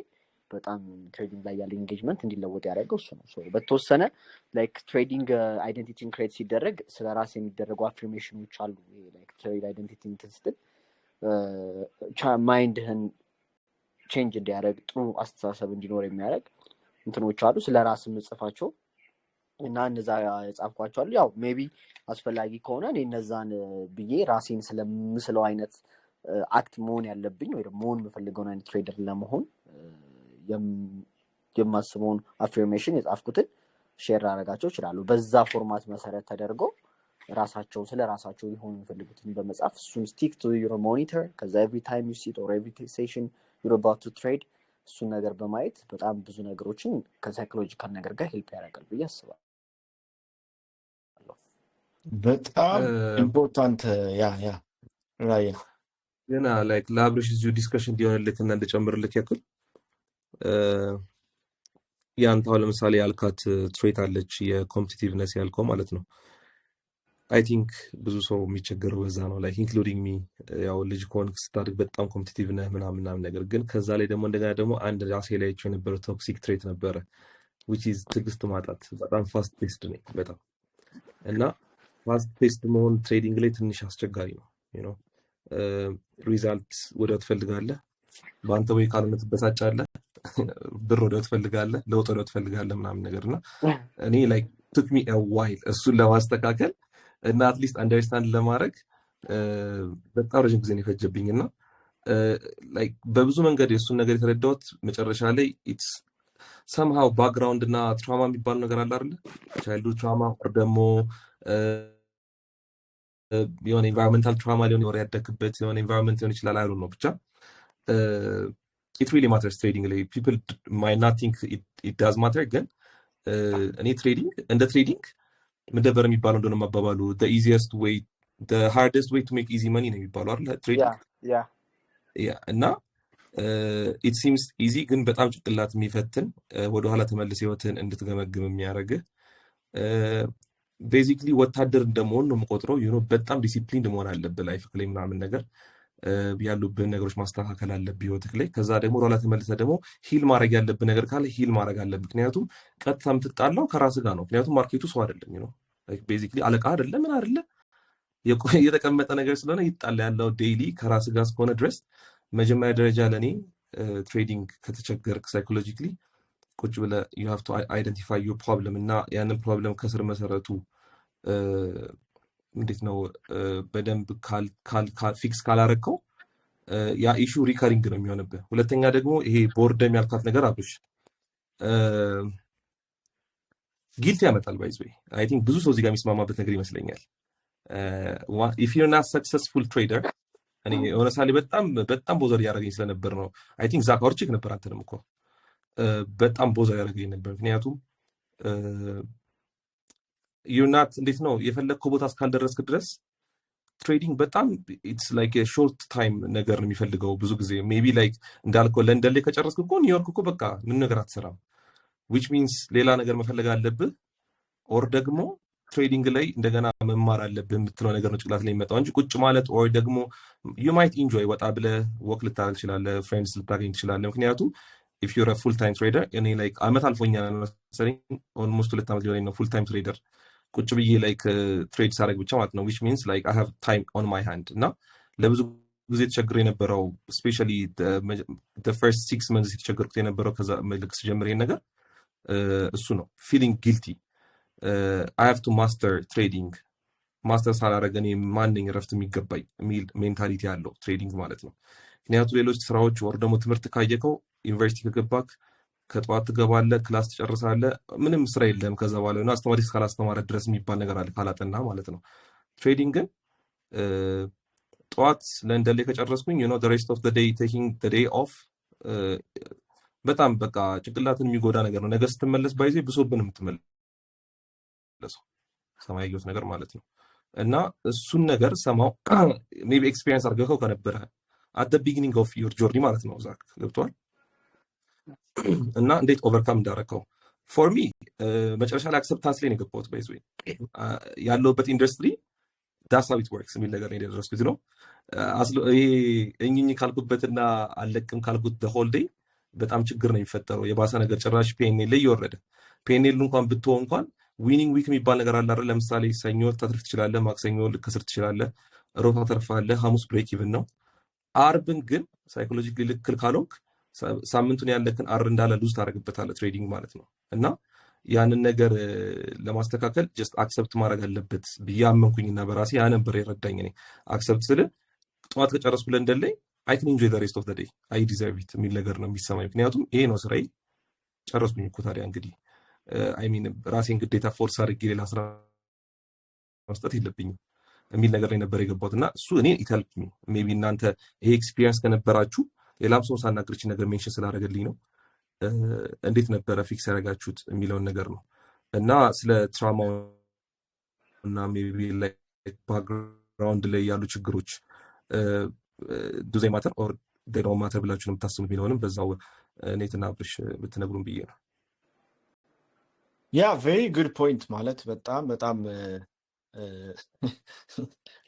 በጣም trading ላይ ያለ engagement እንዲለወጥ ያደረገው እሱ ነው። So በተወሰነ like trading identity ን create ሲደረግ ስለ ራስ የሚደረጉ affirmation ኖች አሉ። Like trade identity እንትን ስትል mind ህን change እንዲያደርግ፣ ጥሩ አስተሳሰብ እንዲኖር የሚያደርግ እንትኖች አሉ። ስለ ራስ የምጽፋቸው እና እነዛ የጻፍኳቸው አሉ። ያው maybe አስፈላጊ ከሆነ እኔ እነዛን ብዬ ራሴን ስለምስለው አይነት act መሆን ያለብኝ ወይ ደግሞ መሆን የምፈልገውን አይነት trader ለመሆን የማስበውን affirmation የጻፍኩትን share ላደርጋቸው እችላለሁ። በዛ format መሰረት ተደርጎ ራሳቸው ስለ ራሳቸው ሊሆኑ የሚፈልጉትን በመጻፍ እሱን stick to your monitor፣ ከዛ every time you sit or every session you're about to trade እሱን ነገር በማየት በጣም ብዙ ነገሮችን ከ psychological ነገር ጋር help ያደርጋል ብዬ አስባለሁ። በጣም important። Yeah, ራያ። ገና like ለአብርሽ እዚሁ discussion እንዲሆንልክ እና እንድጨምርልክ ያክል ያንተ አሁን ለምሳሌ ያልካት trait አለች፣ የ competitiveness ያልከው ማለት ነው። I think ብዙ ሰው የሚቸገረው በዛ ነው፣ like including me። ያው ልጅ ከሆንክ ስታድግ በጣም competitive ነህ ምናምን ምናምን ነገር፣ ግን ከዛ ላይ ደግሞ እንደገና ደግሞ አንድ ራሴ ላይ አይቼው የነበረው toxic trait ነበረ፣ which is ትዕግስት ማጣት። በጣም fast paced ነኝ በጣም። እና fast paced መሆን trading ላይ ትንሽ አስቸጋሪ ነው። Result ወዲያው ትፈልጋለህ፣ በአንተ ወይ ካልሆነ ትበሳጫለህ፣ ብር ወዲያው ትፈልጋለህ፣ ለውጥ ወዲያው ትፈልጋለህ ምናምን ነገር። እና እኔ like took me a while እሱን ለማስተካከል እና at least understand ለማድረግ በጣም ረዥም ጊዜ ነው የፈጀብኝ። እና like በብዙ መንገድ የእሱን ነገር የተረዳሁት መጨረሻ ላይ it's somehow background እና trauma የሚባል ነገር አለ አይደለ? Childhood trauma or ደግሞ የሆነ environmental trauma ሊሆን ወር ያደግበት የሆነ environment ሊሆን ይችላል። I don't know፣ ብቻ it really matters trading ላይ። People might not think it does matter፣ ግን እኔ trading እንደ trading ምደበር የሚባለው እንደሆነ አባባሉ easiest way, hardest way to make easy money ነው የሚባለው አይደል trading? Yeah. Yeah፣ እና it seems easy፣ ግን በጣም ጭንቅላት የሚፈትን፣ ወደኋላ ተመልሰህ ህይወትህን እንድትገመግም የሚያደርግህ፣ basically ወታደር እንደመሆን ነው የምቆጥረው። በጣም ዲሲፕሊን መሆን አለብህ life ላይ ምናምን ነገር፣ ያሉብህን ነገሮች ማስተካከል አለብህ ህይወትህ ላይ። ከዛ ደግሞ ወደኋላ ተመልሰህ ደግሞ heal ማድረግ ያለብህ ነገር ካለ heal ማድረግ አለብህ። ምክንያቱም ቀጥታ የምትጣላው ከራስህ ጋር ነው። ምክንያቱም market ኡ ሰው አይደለም፣ basically አለቃ አይደለም፣ ምን አይደለ፣ የተቀመጠ ነገር ስለሆነ ይጣላ ያለው daily ከራስህ ጋር እስከሆነ ድረስ መጀመሪያ ደረጃ ለእኔ trading ከተቸገርክ psychologically ቁጭ ብለህ you have to identify your problem እና ያንን problem ከስር መሰረቱ እንዴት ነው በደንብ fix ካላረግከው ያ issue recurring ነው የሚሆንብህ። ሁለተኛ ደግሞ ይሄ boredom ያልካት ነገር አብርሽ guilt ያመጣል። By the way, I think ብዙ ሰው እዚህ ጋር የሚስማማበት ነገር ይመስለኛል። If you're not successful trader፣ እኔ የሆነ ሳሌ በጣም በጣም bother እያደረገኝ ስለነበር ነው። I think ዛክ አውርቼክ ነበር፣ አንተንም እኮ በጣም bother ያደረገኝ ነበር። ምክንያቱም you're not እንዴት ነው የፈለግከው ቦታ እስካልደረስክ ድረስ trading በጣም it's like short time ነገር ነው የሚፈልገው። ብዙ ጊዜ maybe like እንዳልከው ለንደን ላይ ከጨረስክ እኮ ኒውዮርክ እኮ በቃ ምን ነገር አትሰራም። Which means ሌላ ነገር መፈለግ አለብህ or ደግሞ trading ላይ እንደገና መማር አለብህ የምትለው ነገር ነው ጭንቅላት ላይ የሚመጣው እንጂ ቁጭ ማለት or ደግሞ you might enjoy፣ ወጣ ብለህ walk ልታደርግ ትችላለህ፣ friends ልታገኝ ትችላለህ። ምክንያቱም if you're full time trader፣ እኔ like አመት አልፎኛል መሰለኝ፣ almost 2 ዓመት ሊሆነኝ ነው full time trader ቁጭ ብዬ like trade ሳደርግ ብቻ ማለት ነው፣ which means like I have time on my hand። እና ለብዙ ጊዜ ተቸግሬ የነበረው፣ especially first 6 months የተቸገርኩት የነበረው ከዛ መልክ ስጀምር ይሄን ነገር እሱ ነው፣ feeling guilty። I have to master trading፣ master ሳላረገ እኔ ማንኝ እረፍት የሚገባኝ የሚል mentality ያለው trading ማለት ነው። ምክንያቱ ሌሎች ስራዎች or ደግሞ ትምህርት ካየከው ዩኒቨርሲቲ ከገባክ ከጠዋት ትገባለህ፣ class ትጨርሳለህ፣ ምንም ስራ የለም። ከዛ በኋላ ሆነ አስተማሪ እስካላስተማረ ድረስ የሚባል ነገር አለ፣ ካላጠና ማለት ነው። Trading ግን ጠዋት ለንደን ላይ ከጨረስኩኝ rest of day taking day off በጣም በቃ ጭንቅላትን የሚጎዳ ነገር ነው። ነገ ስትመለስ by the way ብሶብን የምትመለሰው ሰማይ ያየሁት ነገር ማለት ነው። እና እሱን ነገር somehow maybe experience አድርገኸው ከነበረ at the beginning of your journey ማለት ነው ዛክ፣ ገብቶሃል? እና እንዴት overcome እንዳረከው። For me መጨረሻ ላይ acceptance ላይ ነው የገባሁት። By the way ያለሁበት industry that's how it works የሚል ነገር ነው የደረስኩት ነው። ይሄ እኝኝ ካልኩበትና አለቅም ካልኩት whole day በጣም ችግር ነው የሚፈጠረው። የባሰ ነገር ጭራሽ P&L ላይ እየወረደ P&L እንኳን ብትሆን እንኳን winning week የሚባል ነገር አለ አይደል? ለምሳሌ ሰኞ ልታትርፍ ትችላለህ፣ ማክሰኞ ልከስር ትችላለህ፣ ሮብ ታተርፋለህ፣ ሐሙስ break even ነው። አርብን ግን psychologically ልክ ካልሆንክ ሳምንቱን ያለክን R እንዳለ lose ታደርግበታለህ trading ማለት ነው። እና ያንን ነገር ለማስተካከል just accept ማድረግ አለበት ብዬ አመንኩኝና በራሴ ያ ነበር የረዳኝ። እኔ accept ስል ጠዋት ከጨረስኩ ለንደን ላይ I can enjoy the rest of the day፣ I deserve it የሚል ነገር ነው የሚሰማኝ። ምክንያቱም ይሄ ነው ስራዬ፣ ጨረስኩኝ እኮ። ታዲያ እንግዲህ I mean ራሴን ግዴታ force አድርጌ ሌላ ስራ መስጠት የለብኝም የሚል ነገር ላይ ነበር የገባሁት። እና እሱ እኔ it helped me። Maybe እናንተ ይሄ experience ከነበራችሁ፣ ሌላም ሰው ሳናግርች ነገር mention ስላደረገልኝ ነው፣ እንዴት ነበረ fix ያደረጋችሁት የሚለውን ነገር ነው። እና ስለ trauma ው እና maybe background ላይ ያሉ ችግሮች do they matter or don't matter ብላችሁ ነው የምታስቡት የሚለውንም በዛው ኔትና አብርሽ ብትነግሩን ብዬ ነው። Yeah, very good point። ማለት በጣም በጣም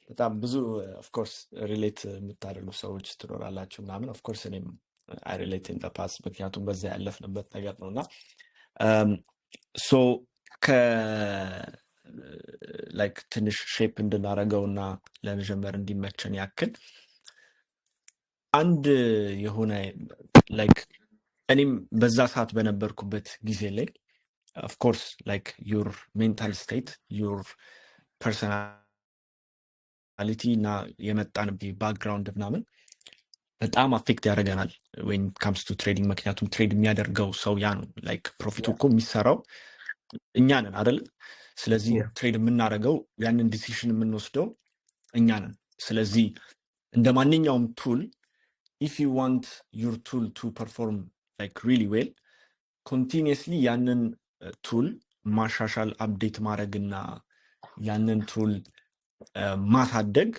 በጣም ብዙ of course relate የምታደርጉ ሰዎች ትኖራላችሁ ምናምን። Of course እኔም I relate in past፣ ምክንያቱም በዛ ያለፍንበት ነገር ነው። እና so ከ like ትንሽ shape እንድናደርገው እና ለመጀመር እንዲመቸን ያክል አንድ የሆነ like እኔም በዛ ሰዓት በነበርኩበት ጊዜ ላይ of course like your mental state፣ your personality እና የመጣንበት background ምናምን በጣም affect ያደርገናል when comes to trading። ምክንያቱም trade የሚያደርገው ሰው ያ ነው፣ like profit ኡ እኮ የሚሰራው እኛ ነን አይደል? ስለዚህ trade የምናደርገው፣ ያንን decision የምንወስደው እኛ ነን። ስለዚህ እንደ ማንኛውም tool if you want your tool to perform like really well continuously ያንን tool ማሻሻል፣ update ማድረግና ያንን tool ማሳደግ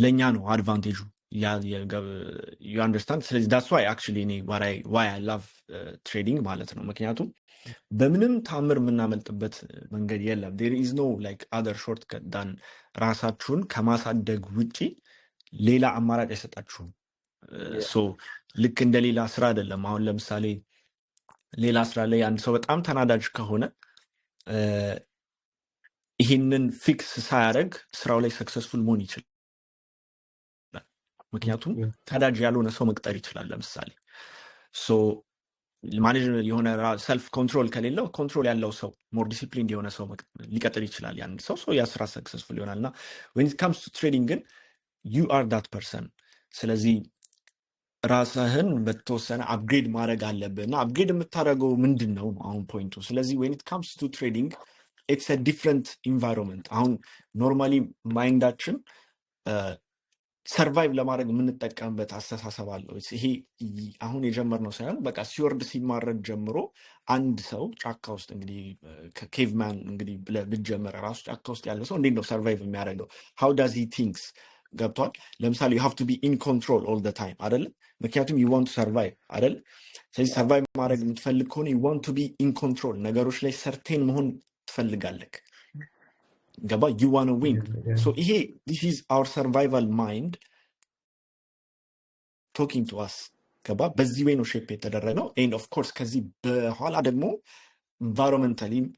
ለእኛ ነው advantage ኡ፣ you understand? ስለዚህ that's why actually እኔ why I love trading ማለት ነው። ምክንያቱም በምንም ታምር የምናመልጥበት መንገድ የለም። There is no like other shortcut than ራሳችሁን ከማሳደግ ውጪ ሌላ አማራጭ አይሰጣችሁም። So ልክ እንደ ሌላ ስራ አይደለም። አሁን ለምሳሌ ሌላ ስራ ላይ አንድ ሰው በጣም ተናዳጅ ከሆነ ይህንን fix ሳያደርግ ስራው ላይ successful መሆን ይችላል። ምክንያቱም ተናዳጅ ያልሆነ ሰው መቅጠር ይችላል። ለምሳሌ so manage የሆነ self control ከሌለው control ያለው ሰው፣ more disciplined የሆነ ሰው ሊቀጥር ይችላል። ያን ሰው so ያ ስራ successful ይሆናል። እና when it comes to trading ግን you are that person። ስለዚህ ራስህን በተወሰነ upgrade ማድረግ አለብህ። እና upgrade የምታደርገው ምንድን ነው አሁን point ኡ። ስለዚህ when it comes to trading it's different environment። አሁን normally mind ኣችን survive ለማድረግ የምንጠቀምበት አስተሳሰብ አለው። ይሄ አሁን የጀመርነው ሳይሆን በቃ ሲወርድ ሲማረድ ጀምሮ አንድ ሰው ጫካ ውስጥ እንግዲህ ከ caveman እንግዲህ ብለህ ብትጀምር ራሱ ጫካ ውስጥ ያለ ሰው እንዴት ነው survive የሚያደርገው? How does he thinks? ገብቶሃል? ለምሳሌ you have to be in control all the time አይደለ? ምክንያቱም you want to survive አይደለ? ስለዚህ survive ማድረግ የምትፈልግ ከሆነ you want to be in control፣ ነገሮች ላይ certain መሆን ትፈልጋለህ። ገባ? You wanna win። So ይሄ this is our survival mind talking to us፣ ገባ? በዚህ way ነው shape የተደረገው። And of course ከዚህ በኋላ ደግሞ environmentally ም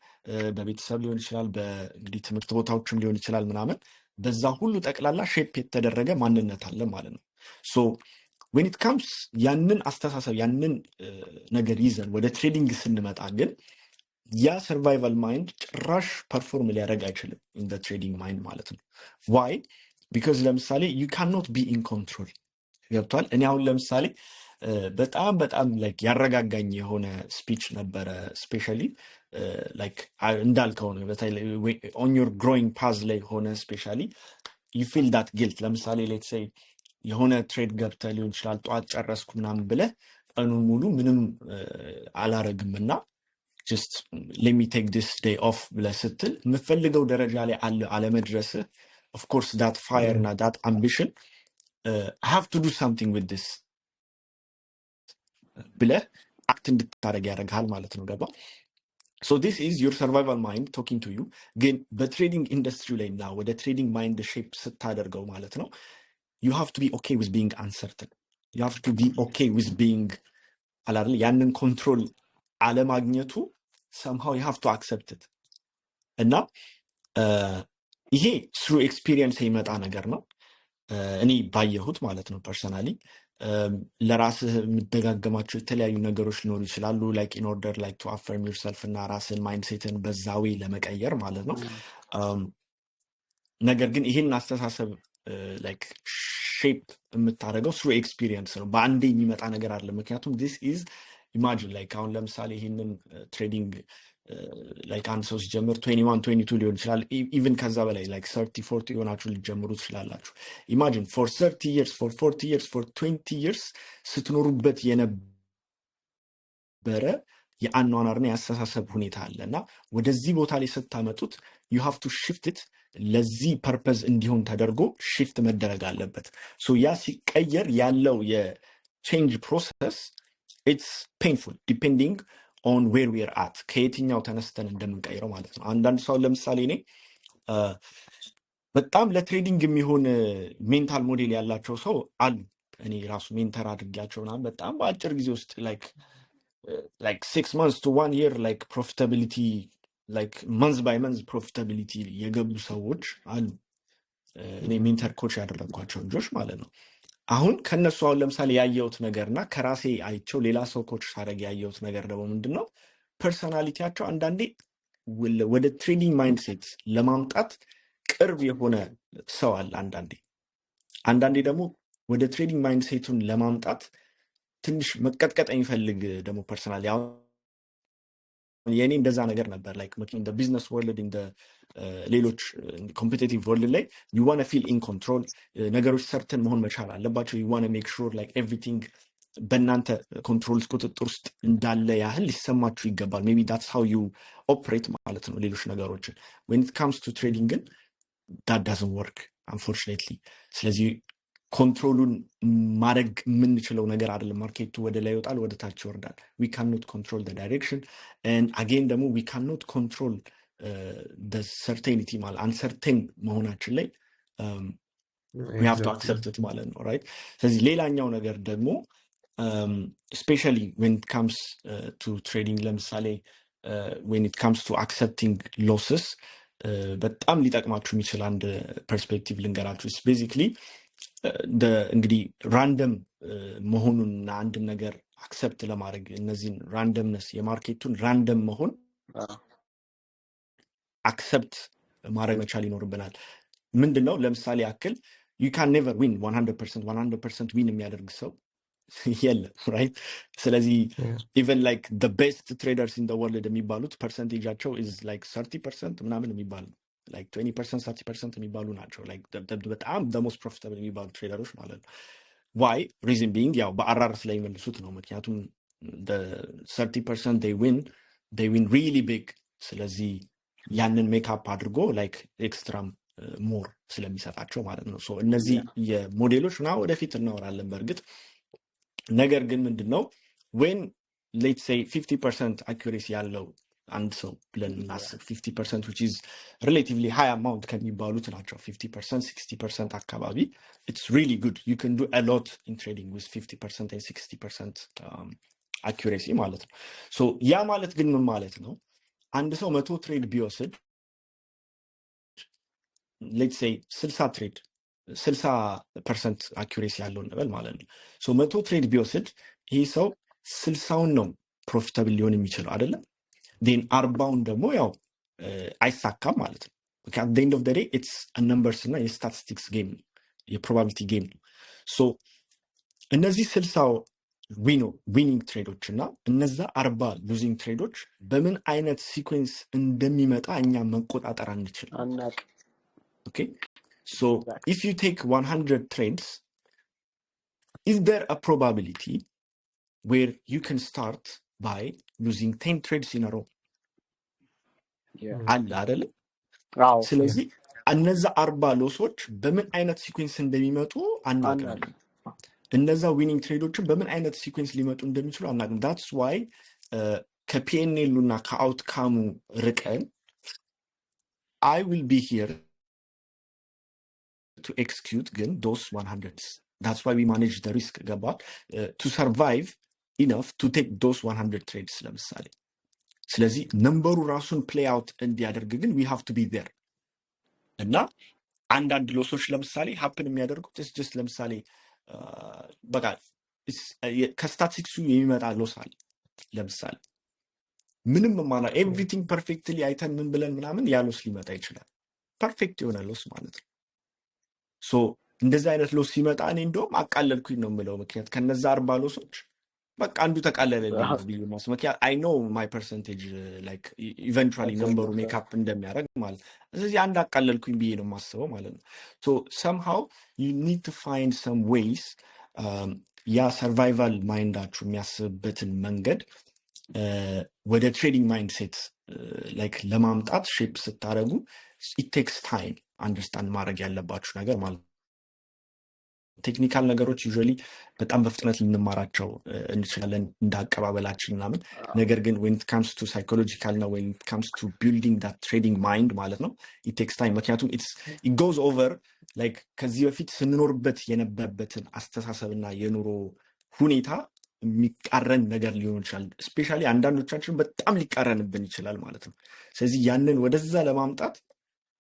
በቤተሰብ ሊሆን ይችላል፣ በእንግዲህ ትምህርት ቦታዎችም ሊሆን ይችላል ምናምን፣ በዛ ሁሉ ጠቅላላ shape የተደረገ ማንነት አለ ማለት ነው። So when it comes ያንን አስተሳሰብ ያንን ነገር ይዘን ወደ trading ስንመጣ ግን ያ survival mind ጭራሽ perform ሊያደርግ አይችልም in trading mind ማለት ነው። Why? Because ለምሳሌ ዩ ካኖት ቢ ኢን ኮንትሮል፣ ገብቷል። እኔ አሁን ለምሳሌ በጣም በጣም like ያረጋጋኝ የሆነ speech ነበረ። Especially like እንዳልከው ነው፣ on your growing path ላይ ሆነ especially you feel that guilt። ለምሳሌ let's say የሆነ trade ገብተህ ሊሆን ይችላል፣ ጠዋት ጨረስኩ ምናምን ብለህ ቀኑን ሙሉ ምንም አላረግም እና Just let me take this day off ብለህ ስትል የምትፈልገው ደረጃ ላይ አለ አለመድረስህ of course that fire እና that ambition, have to do something with this ብለህ act እንድታደርግ ያደርግሃል ማለት ነው። ገባ? So this is your survival mind talking to you። ግን በ trading industry ላይ እና ወደ trading mind shape ስታደርገው ማለት ነው you have to be okay with being uncertain, you have to be okay with being አላደለ ያንን control አለማግኘቱ። Somehow you have to accept it። እና ይሄ through experience የሚመጣ ነገር ነው። እኔ ባየሁት ማለት ነው። Personally ለራስህ የምትደጋገማቸው የተለያዩ ነገሮች ሊኖሩ ይችላሉ፣ like in order like to affirm yourself እና ራስን mindset ን በዛ way ለመቀየር ማለት ነው። ነገር ግን ይህን አስተሳሰብ like shape የምታደርገው through experience ነው። በአንዴ የሚመጣ ነገር አለ። ምክንያቱም this is, imagine like አሁን ለምሳሌ ይህንን trading like አንድ ሰው ሲጀምር 21 22 ሊሆን ይችላል። Even ከዛ በላይ like 30 40 የሆናችሁ ልትጀምሩ ትችላላችሁ። Imagine for 30 years, for 40 years, for 20 years ስትኖሩበት የነበረ የአኗኗርና የአስተሳሰብ ሁኔታ አለ እና ወደዚህ ቦታ ላይ ስታመጡት you have to shift it። ለዚህ purpose እንዲሆን ተደርጎ shift መደረግ አለበት። So ያ ሲቀየር ያለው የ change process, it's painful depending on where we're at፣ ከየትኛው ተነስተን እንደምንቀይረው ማለት ነው። አንዳንድ ሰው ለምሳሌ እኔ በጣም ለ trading የሚሆን mental model ያላቸው ሰው አሉ። እኔ ራሱ mentor አድርጊያቸው ምናምን በጣም በአጭር ጊዜ ውስጥ like 6 months to one year like profitability, like month by month profitability የገቡ ሰዎች አሉ። እኔ mentor coach ያደረግኳቸው ልጆች ማለት ነው። አሁን ከነሱ አሁን ለምሳሌ ያየሁት ነገር እና ከራሴ አይቸው ሌላ ሰው coach ሳደርግ ያየሁት ነገር ደግሞ ምንድን ነው? Personality ያቸው አንዳንዴ ወደ trading mindset ለማምጣት ቅርብ የሆነ ሰው አለ። አንዳንዴ ደግሞ ወደ trading mindset ኡን ለማምጣት ትንሽ መቀጥቀጥ የሚፈልግ ደግሞ personality። አሁን የእኔ እንደዛ ነገር ነበር። Like in business world, in ሌሎች competitive world ላይ you wanna feel in control፣ ነገሮች certain መሆን መቻል አለባቸው። You wanna make sure like everything በእናንተ control ቁጥጥር ውስጥ እንዳለ ያህል ሊሰማችሁ ይገባል። Maybe that's how you operate ማለት ነው ሌሎች ነገሮችን። When it comes to trading ግን that doesn't work, unfortunately። ስለዚህ control ኡን ማድረግ የምንችለው ነገር አይደለም። Market ኡ ወደ ላይ ይወጣል፣ ወደ ታች ይወርዳል። ዊ ካኖት ኮንትሮል ዳይሬክሽን። አጌን ደግሞ ዊ ካኖት ኮንትሮል ሰርቴኒቲ ማለት uncertain መሆናችን ላይ we have to accept it ማለት ነው፣ right? ስለዚህ ሌላኛው ነገር ደግሞ especially when it comes to trading፣ ለምሳሌ when it comes to accepting losses በጣም ሊጠቅማችሁ የሚችል አንድ perspective ልንገራችሁ። Basically እንግዲህ random መሆኑንና አንድን ነገር accept ለማድረግ እነዚህን randomness የ market ኡን random መሆን accept ማድረግ መቻል ይኖርብናል። ምንድን ነው? ለምሳሌ ያክል you can never win 100%። 100% win የሚያደርግ ሰው የለም፣ right? ስለዚህ even like the best traders in world የሚባሉት percentage ኣቸው is like 30% ምናምን የሚባል ነው፣ like 20%, 30% የሚባሉ ናቸው፣ like በጣም the most profitable የሚባሉ trader ኦች ማለት ነው። Why? Reason being ያው በ RR ስለሚመልሱት ነው። ምክንያቱም 30% they win really big። ስለዚህ ያንን make up አድርጎ like extra ም more ስለሚሰጣቸው ማለት ነው። So እነዚህ የሞዴሎች ምናምን ወደፊት እናወራለን በእርግጥ። ነገር ግን ምንድን ነው፣ when let's say 50% accuracy ያለው አንድ ሰው ብለን እናስብ፣ 50% which is relatively high amount ከሚባሉት ናቸው። 50%, 60% አካባቢ it's really good. You can do a lot in trading with 50% and 60% accuracy ማለት ነው። So ያ ማለት ግን ምን ማለት ነው? አንድ ሰው 100 trade ቢወስድ፣ let's say 60 trade 60% accuracy ያለው እንበል ማለት ነው። So 100 trade ቢወስድ ይህ ሰው 60ውን ነው profitable ሊሆን የሚችለው አይደለም? Then 40ውን ደግሞ ያው አይሳካም ማለት ነው። ምክንያቱም end of day it's numbers እና የ statistics game ነው፣ የ probability game ነው። So እነዚህ 60 winning trade ኦች እና እነዛ 40 losing trade ኦች በምን አይነት sequence እንደሚመጣ እኛ መቆጣጠር አንችልም። አናቅ። Okay, so if you take 100 trades, is there a probability where you can start by losing 10 trades in a row? አለ አይደለ? አዎ። ስለዚህ እነዛ 40 loss ኦች በምን አይነት sequence እንደሚመጡ አናውቅም። አናውቅም። እነዛ winning trade ኦችን በምን አይነት sequence ሊመጡ እንደሚችሉ አናውቅም። That's why ከ P&L ኡ እና ከ outcome ኡ ርቀን I will be here to execute ግን those 100. That's why we manage the risk፣ ገባ? To survive enough to take those 100 trades ለምሳሌ። ስለዚህ number ኡ ራሱን play out እንዲያደርግ ግን we have to be there። እና አንዳንድ loss ኦች ለምሳሌ happen የሚያደርጉት just ለምሳሌ በቃ ከስታቲስቲክሱ የሚመጣ loss አለ። ለምሳሌ ምንም ማላ everything perfectly አይተን ምን ብለን ምናምን ያ loss ሊመጣ ይችላል። Perfect የሆነ loss ማለት ነው። So እንደዚህ አይነት loss ሲመጣ እኔ እንደውም አቃለልኩኝ ነው የምለው። ምክንያት ከነዛ 40 loss ኦች በቃ አንዱ ተቃለለልኝ ነው ብዬ ማስ ምክንያት I know my percentage like eventually number ኡ make up እንደሚያደርግ ማለት ነው። ስለዚህ አንድ አቃለልኩኝ ብዬ ነው የማስበው ማለት ነው። So somehow you need to find some ways ያ survival mind ኣችሁ የሚያስብበትን መንገድ ወደ trading mindset like ለማምጣት shape ስታደርጉ it takes time። Understand ማድረግ ያለባችሁ ነገር ማለት ነው። Technical ነገሮች usually በጣም በፍጥነት ልንማራቸው እንችላለን እንደ አቀባበላችን ምናምን። ነገር ግን when it comes to psychological እና when it comes to building that trading mind ማለት ነው it takes time። ምክንያቱም it goes over like ከዚህ በፊት ስንኖርበት የነበረበትን አስተሳሰብና የኑሮ ሁኔታ የሚቃረን ነገር ሊሆን ይችላል። Especially አንዳንዶቻችን በጣም ሊቃረንብን ይችላል ማለት ነው። ስለዚህ ያንን ወደዛ ለማምጣት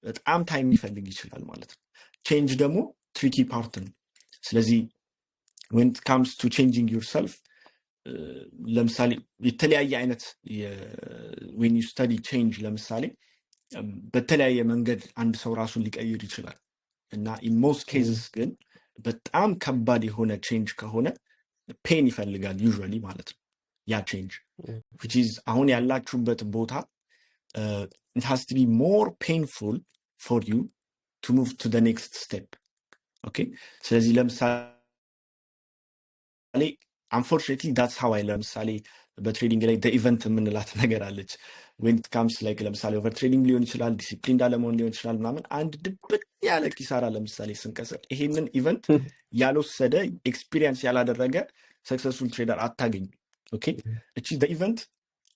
በጣም time ሊፈልግ ይችላል ማለት ነው። Change ደግሞ tricky part ነው። ስለዚህ when it comes to changing yourself ለምሳሌ የተለያየ አይነት when you study change ለምሳሌ በተለያየ መንገድ አንድ ሰው ራሱን ሊቀይር ይችላል። እና in most cases ግን በጣም ከባድ የሆነ change ከሆነ pain ይፈልጋል usually ማለት ነው ያ change፣ which is አሁን ያላችሁበት ቦታ it has to be more painful for you to move to the next step, okay? ስለዚህ ለምሳሌ unfortunately that's how I ለምሳሌ በ trading ላይ event የምንላት ነገር አለች። When it comes like ለምሳሌ over trading ሊሆን ይችላል፣ ዲሲፕሊን እንዳለመሆን ሊሆን ይችላል ምናምን፣ አንድ ድብን ያለ ኪሳራ ለምሳሌ ስንከስር ይሄንን event ያልወሰደ፣ experience ያላደረገ successful trader አታገኙ። Okay፣ እቺ event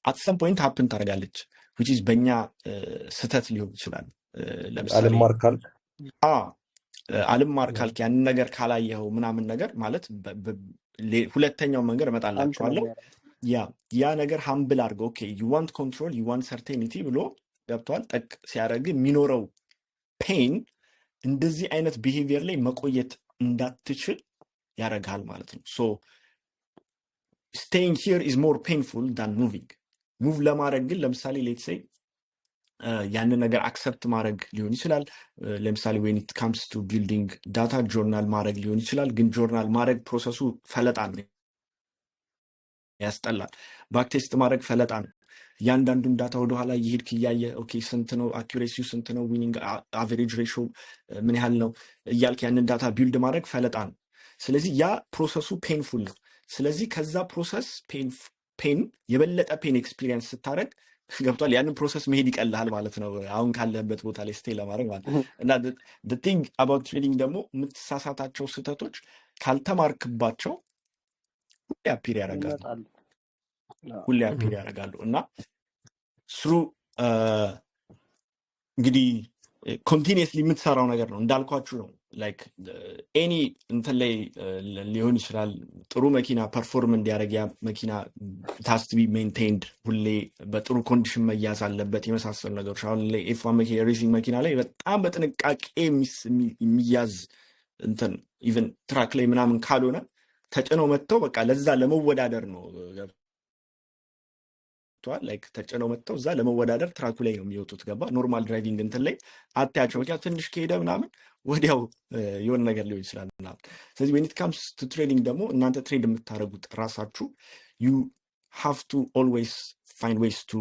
at some point happen ታደርጋለች፣ which is በእኛ ስህተት ሊሆን ይችላል። ለምሳሌ አልማር ካልክ። አ አልማር ካልክ፣ ያንን ነገር ካላየኸው ምናምን ነገር ማለት ሁለተኛው መንገድ አንተ ነው እመጣላችኋለሁ። የሚያደርገው። ያ ነገር humble አድርገው okay, you want control, you want certainty ብሎ ገብቷል። ጠቅ ሲያደርግ የሚኖረው pain እንደዚህ አይነት behavior ላይ መቆየት እንዳትችል ያደርግሃል ማለት ነው። So staying here is more painful than moving። Move ለማድረግ ግን ለምሳሌ let's say ያንን ነገር accept ማድረግ ሊሆን ይችላል። ለምሳሌ when it comes to building data journal ማድረግ ሊሆን ይችላል። ግን ጆርናል ማድረግ process ኡ ፈለጣ ነው፣ ያስጠላል። Backtest ማድረግ ፈለጣ ነው። እያንዳንዱን data ወደኋላ እየሄድክ እያየ okay ስንት ነው accuracy ው፣ ስንት ነው winning average ratio ምን ያህል ነው እያልክ ያንን data build ማድረግ ፈለጣ ነው። ስለዚህ ያ process ኡ painful ነው። ስለዚህ ከዛ process pain የበለጠ pain experience ስታደረግ ገብቷል፣ ያንን process መሄድ ይቀልሃል ማለት ነው። አሁን ካለህበት ቦታ ላይ stay ለማድረግ ማለት ነው። እና thing about trading ደግሞ የምትሳሳታቸው ስህተቶች ካልተማርክባቸው ሁሌ appear ያደርጋሉ። ይመጣሉ። ሁሌ appear ያደርጋሉ። እና through እንግዲህ continuously የምትሰራው ነገር ነው፣ እንዳልኳችሁ ነው። Like any እንትን ላይ ሊሆን ይችላል፣ ጥሩ መኪና perform እንዲያደርግ ያ መኪና has to be maintained፣ ሁሌ በጥሩ condition መያዝ አለበት፣ የመሳሰሉ ነገሮች። አሁን ላይ F1 መኪና፣ racing መኪና ላይ በጣም በጥንቃቄ የሚያዝ እንትን even track ላይ ምናምን ካልሆነ ተጭነው መጥተው በቃ ለዛ ለመወዳደር ነው፣ ገብተዋል። Like ተጭነው መጥተው እዛ ለመወዳደር track ኡ ላይ ነው የሚወጡት። ገባ? Normal driving እንትን ላይ አታያቸው። ምክንያቱም ትንሽ ከሄደ ምናምን ወዲያው የሆነ ነገር ሊሆን ይችላል ምናምን። ስለዚህ when it comes to trading ደግሞ እናንተ trade የምታደርጉት ራሳችሁ you have to always find ways to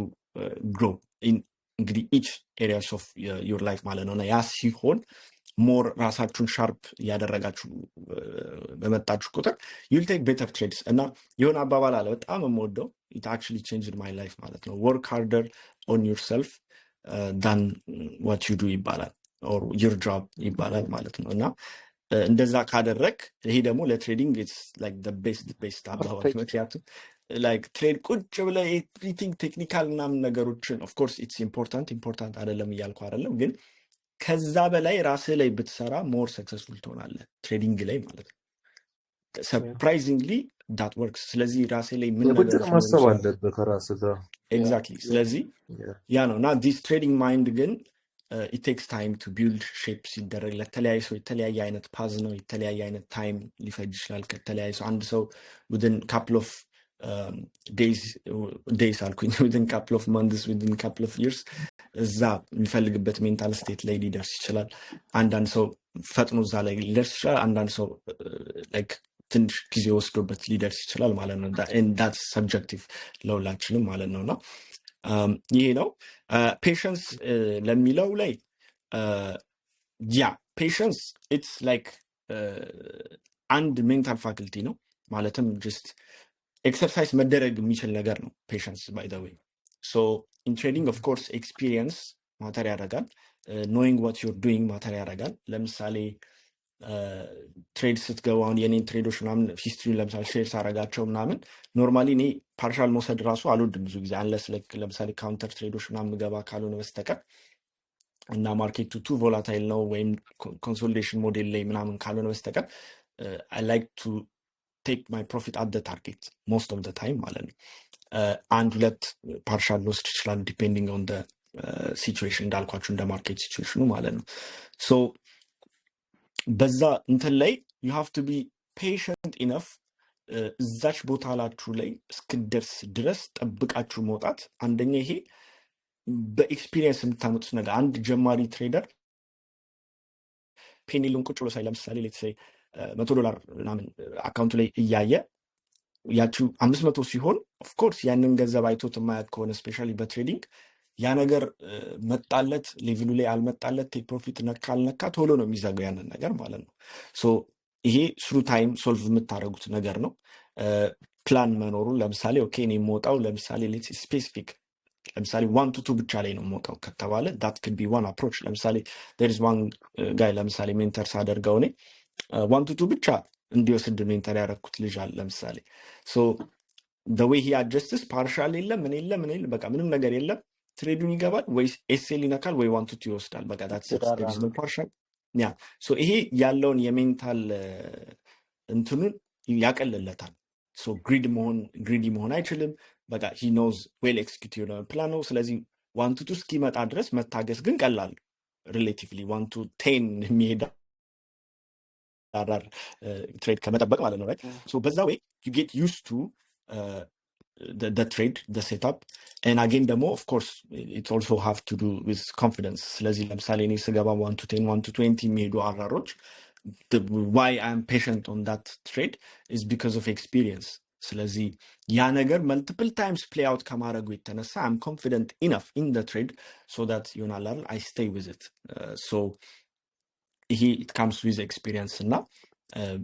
grow in እንግዲህ each areas of your life ማለት ነው። እና ያ ሲሆን more ራሳችሁን sharp እያደረጋችሁ በመጣችሁ ቁጥር you'll take better trades። እና የሆነ አባባል አለ በጣም የምወደው፣ it actually changed my life ማለት ነው፣ "Work harder on yourself than what you do ይባላል or your job ይባላል ማለት ነው። እና እንደዛ ካደረግ ይሄ ደግሞ ለ trading it's like the best best አባባል። Perfect. ምክንያቱም like trade ቁጭ ብለህ everything technical ምናምን ነገሮችን of course it's important፣ important አይደለም እያልኩ አይደለም፣ ግን ከዛ በላይ ራስህ ላይ ብትሰራ more successful ትሆናለህ trading ላይ ማለት ነው። Surprisingly that works። ስለዚህ ራሴ ላይ ምን የቁጭ ነገሮች ሊሆኑ ማሰብ ይችላሉ አለብህ ከራስህ ጋር። Exactly። ስለዚህ ያ ነው። እና this trading mind ግን it takes time to build፣ shape ሲደረግ ለተለያዩ ሰው የተለያየ አይነት path ነው፣ የተለያየ አይነት time ሊፈጅ ይችላል ከተለያዩ ሰው። አንድ ሰው within couple of days አልኩኝ፣ within couple of months፣ within couple of years እዛ የሚፈልግበት mental state ላይ ሊደርስ ይችላል። አንዳንድ ሰው ፈጥኖ እዛ ላይ ሊደርስ ይችላል። አንዳንድ ሰው like ትንሽ ጊዜ ወስዶበት ሊደርስ ይችላል ማለት ነው። That's subjective ለሁላችንም ማለት ነው። እና ይሄ ነው። Patience ለሚለው ላይ፣ yeah, patience it's like አንድ mental faculty ነው፣ ማለትም just exercise መደረግ የሚችል ነገር ነው patience, by the way። So in trading, of course, experience matter ያደርጋል፣ knowing what you're doing matter ያደርጋል። ለምሳሌ trade ስትገቡ አሁን የኔን trade ኦች ምናምን history ለምሳሌ share ሳረጋቸው ምናምን normally እኔ partial መውሰድ ራሱ አልወድም ብዙ ጊዜ፣ unless ለምሳሌ counter trade ኦች ምናምን ምገባ ካልሆነ በስተቀር እና market ኡ too volatile ነው ወይም consolidation model ላይ ምናምን ካልሆነ በስተቀር I like to take my profit at target most of time ማለት ነው። አንድ ሁለት partial ልወስድ ይችላል depending on situation፣ እንዳልኳችሁ እንደ market situation ኑ ማለት ነው። So በዛ እንትን ላይ you have to be patient enough እዛች ቦታ ላችሁ ላይ እስክደርስ ድረስ ጠብቃችሁ መውጣት። አንደኛ ይሄ በ experience የምታመጡት ነገር። አንድ ጀማሪ trader P&L ኡን ቁጭ ብሎ ሳይ፣ ለምሳሌ let's say $100 ምናምን account ኡ ላይ እያየ ያቺው 500 ሲሆን of course ያንን ገንዘብ አይቶት የማያውቅ ከሆነ፣ especially በ trading ያ ነገር መጣለት level ኡ ላይ አልመጣለት፣ take profit ነካ አልነካ ቶሎ ነው የሚዘጋው ያንን ነገር ማለት ነው። So ይሄ through time solve የምታደርጉት ነገር ነው። ፕላን መኖሩ፣ ለምሳሌ okay እኔ የምወጣው ለምሳሌ let's specific ለምሳሌ one to two ብቻ ላይ ነው የምወጣው ከተባለ that could be one approach። ለምሳሌ there is one guy፣ ለምሳሌ mentor ሳደርገው እኔ one to two ብቻ እንዲወስድ mentor ያደረግኩት ልጅ አለ። ለምሳሌ so the way he adjusts፣ partial የለም፣ ምን የለም፣ ምን የለም፣ በቃ ምንም ነገር የለም። Trade ኡን ይገባል ወይ SL ይነካል ወይ one to two ይወስዳል። በቃ that's it። ይራራ There is ነው። no partial። Yeah, so ይሄ ያለውን የ mental እንትኑን ያቀልለታል። So greedy መሆን አይችልም። በቃ he knows well execute የሆነ ፕላን ነው። ስለዚህ one to two እስኪመጣ ድረስ መታገስ ግን ቀላል relatively 1 to 10 የሚሄድ RR trade ከመጠበቅ ማለት ነው፣ right? So በዛ way you get used to trade setup and again ደግሞ of course it also have to do with confidence። ስለዚህ ለምሳሌ እኔ ስገባ 1 to 10፣ 1 to 20 የሚሄዱ RR ኦች፣ why I'm patient on that trade is because of experience። ስለዚህ ያ ነገር multiple times play out ከማድረጉ የተነሳ I'm confident enough in the trade so that ይሆናል አይደል I stay with it። So ይሄ it comes with experience እና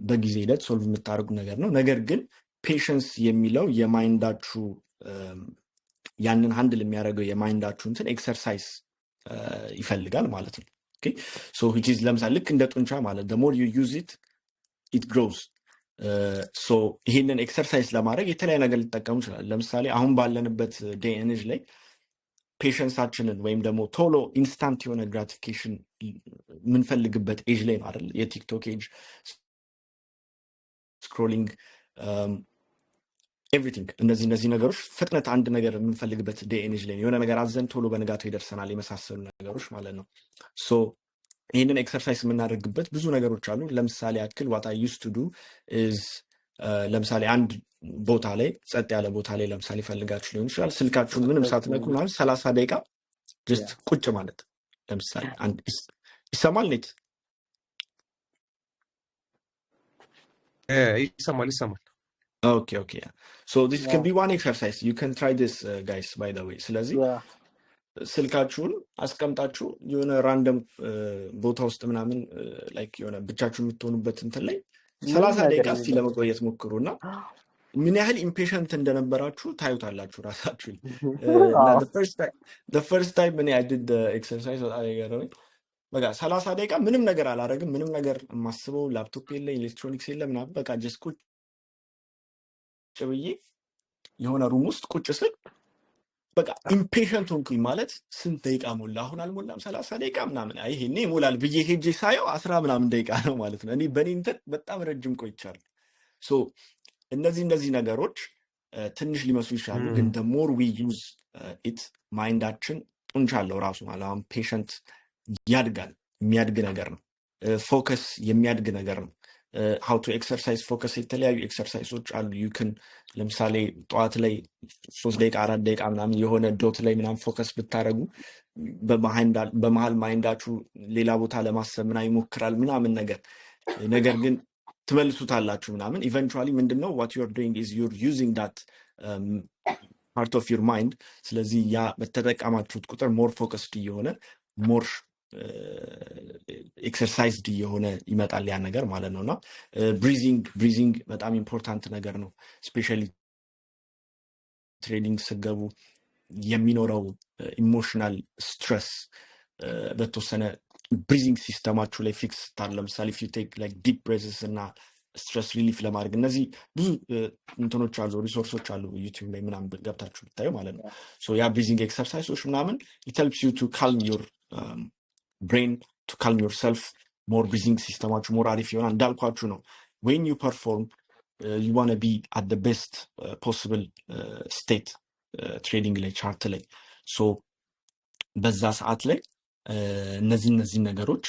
በጊዜ ሂደት solve የምታደርጉ ነገር ነው። ነገር ግን patience የሚለው የ mind ኣችሁ ያንን handle የሚያደርገው የ mind ኣችሁ እንትን exercise ይፈልጋል ማለት ነው። So which is ለምሳሌ ልክ እንደ ጡንቻ ማለት the more you use it, it grows። So ይሄንን exercise ለማድረግ የተለያየ ነገር ሊጠቀሙ ይችላል። ለምሳሌ አሁን ባለንበት day and age ላይ patience ኣችንን ወይም ደግሞ ቶሎ instant የሆነ gratification የምንፈልግበት age ላይ ነው አይደል? የ TikTok age፣ scrolling፣ everything፣ እነዚህ ነገሮች ፍጥነት አንድ ነገር የምንፈልግበት day and age ላይ ነው። የሆነ ነገር አዘን ቶሎ በንጋቱ ይደርሰናል የመሳሰሉ ነገሮች ማለት ነው። So ይህንን exercise የምናደርግበት ብዙ ነገሮች አሉ። ለምሳሌ ያክል what I used to do is ለምሳሌ አንድ ቦታ ላይ፣ ጸጥ ያለ ቦታ ላይ ለምሳሌ ፈልጋችሁ ሊሆን ይችላል። ስልካችሁን ምንም ሳትነኩ ምናምን 30 ደቂቃ just ቁጭ ማለት ለምሳሌ አንድ ይሰማል ኔት? ይሰማል ይሰማል። Okay, so this can be one exercise you can try this, guys, by the way። ስለዚህ ስልካችሁን አስቀምጣችሁ የሆነ random ቦታ ውስጥ ምናምን like የሆነ ብቻችሁ የምትሆኑበት እንትን ላይ ምንም 30 ነገር ደቂቃ እስቲ የሌለበት ለመቆየት ሞክሩ እና ምን ያህል impatient እንደነበራችሁ ታዩታላችሁ ራሳችሁን። እና first time እኔ I did exercise በጣም የገረመኝ በቃ 30 ደቂቃ ምንም ነገር አላረግም። ምንም ነገር የማስበው ላፕቶፕ የለ፣ ኤሌክትሮኒክስ የለ ምናምን፣ በቃ just ቁጭ ብዬ የሆነ room ውስጥ ቁጭ ስል በቃ impatient ሆንኩኝ። ማለት ስንት ደቂቃ ሞላ? አሁን አልሞላም 30 ደቂቃ ምናምን፣ አይ ይሄኔ ይሞላል ብዬ ሄጄ ሳየው 10 ምናምን ደቂቃ ነው ማለት ነው። እኔ በእኔ እንትን በጣም ረጅም ቆይቻለሁ። So እነዚህ ነገሮች ትንሽ ሊመስሉ ይችላሉ፣ ግን the more we use it mind ኣችን ጡንቻ አለው ራሱ ማለት አሁን patient ያድጋል። የሚያድግ ነገር ነው። Focus የሚያድግ ነገር ነው። How to exercise focus፣ የተለያዩ exercise ኦች አሉ። You can ለምሳሌ ጠዋት ላይ 3 ደቂቃ 4 ደቂቃ ምናምን የሆነ dot ላይ ምናምን focus ብታደረጉ በመሀል mind ኣችሁ ሌላ ቦታ ለማሰብ ምናምን ይሞክራል ምናምን ነገር ግን ትመልሱታላችሁ ምናምን። Eventually ምንድን ነው what you're doing is you're using that part of your mind። ስለዚህ ያ በተጠቀማችሁት ቁጥር more focused እየሆነ፣ more exercised እየሆነ ይመጣል ያ ነገር ማለት ነው። እና breathing በጣም important ነገር ነው። Especially trading ስትገቡ የሚኖረው emotional stress በተወሰነ breathing system ኣችሁ ላይ fix ታር ለምሳሌ if you take like deep breaths እና stress relief ለማድረግ እነዚህ ብዙ እንትኖች አሉ፣ resource ኦች አሉ YouTube ላይ ምናምን ገብታችሁ ብታዩ ማለት ነው። So ያ breathing exercise ኦች ምናምን it helps you to calm your brain, to calm yourself more፣ breathing system ኣችሁ more አሪፍ ይሆናል። እንዳልኳችሁ ነው፣ when you perform you wanna be at best possible state trading ላይ፣ chart ላይ። So በዛ ሰዓት ላይ እነዚህ ነገሮች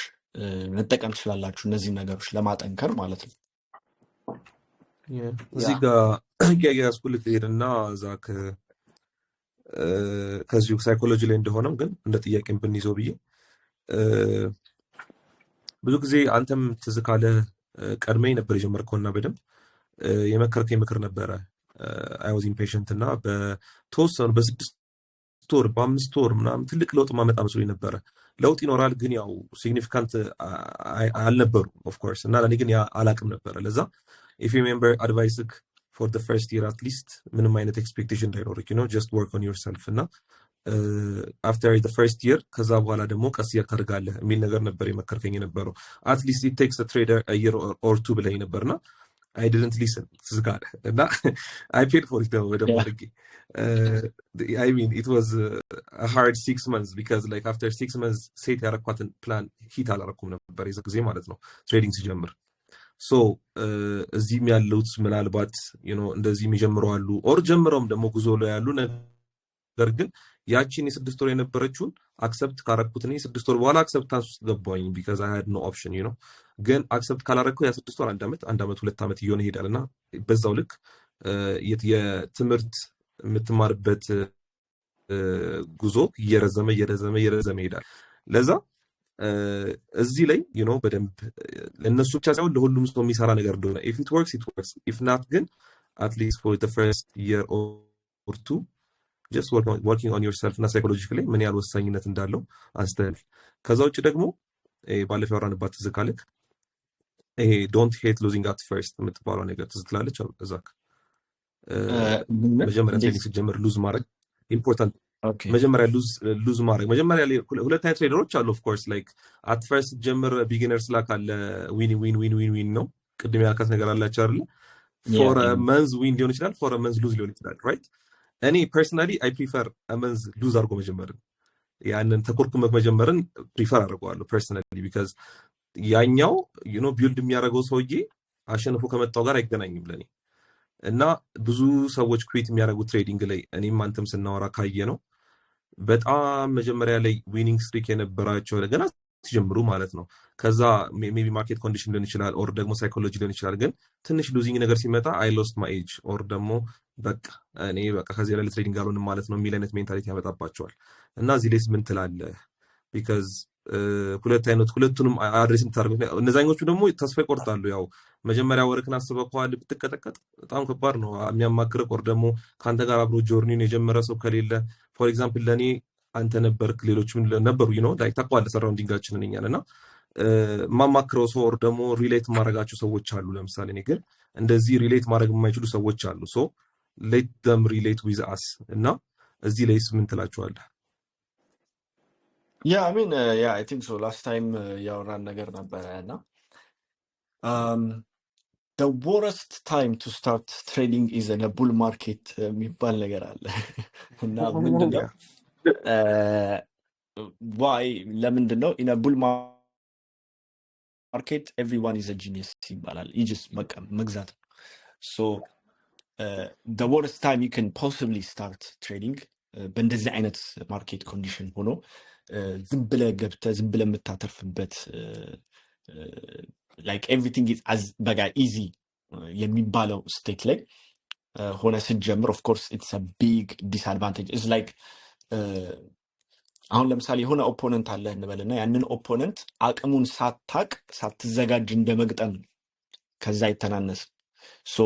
መጠቀም ትችላላችሁ፣ እነዚህ ነገሮች ለማጠንከር ማለት ነው። እዚህ ጋር እያያዝኩልህ ትሄድና ዛክ ከዚሁ psychology ላይ እንደሆነም ግን እንደ ጥያቄም ብንይዘው ብዬ፣ ብዙ ጊዜ አንተም ትዝ ካለህ ቀድመኝ ነበር የጀመርከውና በደንብ የመከርከኝ ምክር ነበረ። I was impatient እና በተወሰኑ በ6 ወር በ5 ወር ምናምን ትልቅ ለውጥ ማመጣ መስሎኝ ነበረ። ለውጥ ይኖራል ግን ያው significant አልነበሩም of course፣ እና ለእኔ ግን ያ አላቅም ነበረ። ለዛ if you remember advice ክ for the first year at least ምንም አይነት expectation እንዳይኖርክ just work on yourself እና after the first year ከዛ በኋላ ደግሞ ቀስ እያልክ ታድጋለህ የሚል ነገር ነበር የመከርከኝ የነበረው። At least it takes trader year or two ብለኝ ነበርና I didn't listen ትዝ ካለህ፣ እና I paid for it ደግሞ በደንብ አድርጌ። I mean, it was hard 6 months because like after 6 months set ያረኳትን plan hit አላረኩም ነበር የዛ ጊዜ ማለት ነው trading ሲጀምር። So እዚህም ያሉት ምናልባት እንደዚህ የሚጀምሩ አሉ or ጀምረውም ደግሞ ጉዞ ላይ ያሉ፣ ነገር ግን ያቺን የ6 ወር የነበረችውን accept ካረኩት እኔ 6 ወር በኋላ acceptance ውስጥ ገባኝ because I had no option። ግን accept ካላረግከው ያ 6 ወር አንድ ዓመት፣ አንድ ዓመት፣ 2 ዓመት እየሆነ ይሄዳል እና በዛው ልክ የትምህርት የምትማርበት ጉዞ እየረዘመ እየረዘመ እየረዘመ ይሄዳል። ለዛ እዚህ ላይ በደንብ ለእነሱ ብቻ ሳይሆን ለሁሉም ሰው የሚሰራ ነገር እንደሆነ፣ if it works, it works, if not ግን at least for the first year or two just working on yourself እና psychologically ምን ያህል ወሳኝነት እንዳለው አንስተሃል። ከዛ ውጭ ደግሞ ባለፈው ያወራንባት ትዝ ካለህ ይሄ "don't hate losing at first" የምትባለው ነገር ትዝ ትላለች እዛክ? መጀመሪያ እንዴት? Trading ስትጀምር lose ማድረግ important Okay. መጀመሪያ lose ማድረግ፣ መጀመሪያ ላይ ሁለት አይነት trader ኦች አሉ። Of course like at first ስትጀምር beginner's luck አለ፣ win win win win win ነው። ቅድም ያልካት ነገር አላቸው አይደለ? For months win ሊሆን ይችላል፣ for months lose ሊሆን ይችላል፣ right? እኔ personally I prefer months lose አድርጎ መጀመርን፣ ያንን ተኮርኩመህ መጀመርን prefer አድርገዋለሁ personally because ያኛው build የሚያደርገው ሰውዬ አሸንፎ ከመጣው ጋር አይገናኝም ለኔ። እና ብዙ ሰዎች quit የሚያደርጉት trading ላይ እኔም አንተም ስናወራ ካየ ነው በጣም መጀመሪያ ላይ winning streak የነበራቸው ገና ሲጀምሩ ማለት ነው። ከዛ maybe market condition ሊሆን ይችላል or ደግሞ psychology ሊሆን ይችላል። ግን ትንሽ losing ነገር ሲመጣ "I lost my edge" or ደግሞ በቃ እኔ በቃ ከዚህ በላይ trading አልሆንም ማለት ነው የሚል አይነት mentality ያመጣባቸዋል። እና እዚህ ላይስ ምን ትላለህ? Because ሁለት አይነት ሁለቱንም address የምታደርገው እነዛኞቹ ደግሞ ተስፋ ይቆርጣሉ። ያው መጀመሪያ ወርክን አስበህ ከኋላ ብትቀጠቀጥ በጣም ከባድ ነው። የሚያማክርህ or ደግሞ ከአንተ ጋር አብሮ journey ውን የጀመረ ሰው ከሌለ፣ for example ለእኔ አንተ ነበርክ፣ ሌሎችም ነበሩ፣ like ታውቀዋለህ surrounding ኣችንን እኛን፣ እና የማማክረው ሰው or ደግሞ relate የማደርጋቸው ሰዎች አሉ። ለምሳሌ እኔ ግን እንደዚህ relate ማድረግ የማይችሉ ሰዎች አሉ። So let them relate with us። እና እዚህ ላይስ ምን ትላችኋለህ? Yeah, I mean, yeah, I think so. Last time ያወራን ነገር ነበረ እና the worst time to start trading is in a bull market የሚባል ነገር አለ። እና ምንድን ነው why ለምንድን ነው? In bull market everyone is genius ይባላል። Just በቃ መግዛት ነው። So the worst time you can possibly start trading በእንደዚህ አይነት market condition ሆኖ ዝም ብለህ ገብተህ ዝም ብለህ የምታተርፍበት፣ like everything is በቃ easy የሚባለው state ላይ ሆነ ስትጀምር of course it's a big disadvantage. It's like አሁን ለምሳሌ የሆነ opponent አለ እንበልና ያንን opponent አቅሙን ሳታቅ ሳትዘጋጅ እንደ መግጠም ነው። ከዛ አይተናነስም። So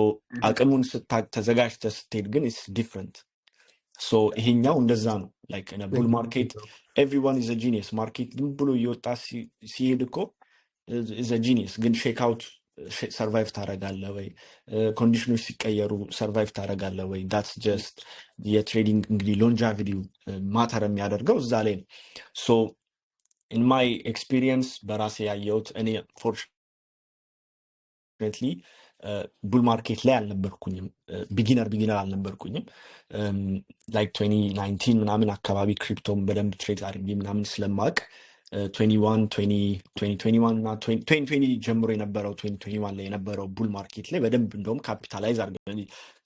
አቅሙን ስታቅ ተዘጋጅተህ ስትሄድ ግን it's different. So ይሄኛው እንደዛ ነው። Like bull market everyone is genius። Market ዝም ብሎ እየወጣ ሲሄድ እኮ is genius፣ ግን shakeout survive ታደርጋለህ ወይ? Condition ኦች ሲቀየሩ survive ታደርጋለህ ወይ? That's just የ trading እንግዲህ longevity ው matter የሚያደርገው እዛ ላይ ነው። So in my experience በራሴ ያየሁት እኔ fortunately bull market ላይ አልነበርኩኝም። Beginner አልነበርኩኝም። Like 2019 ምናምን አካባቢ crypto ም በደንብ trade አድርጌ ምናምን ስለማቅ 21 2021 እና 2020 ጀምሮ የነበረው 2021 ላይ የነበረው bull market ላይ በደንብ እንደውም capitalize አድርገ።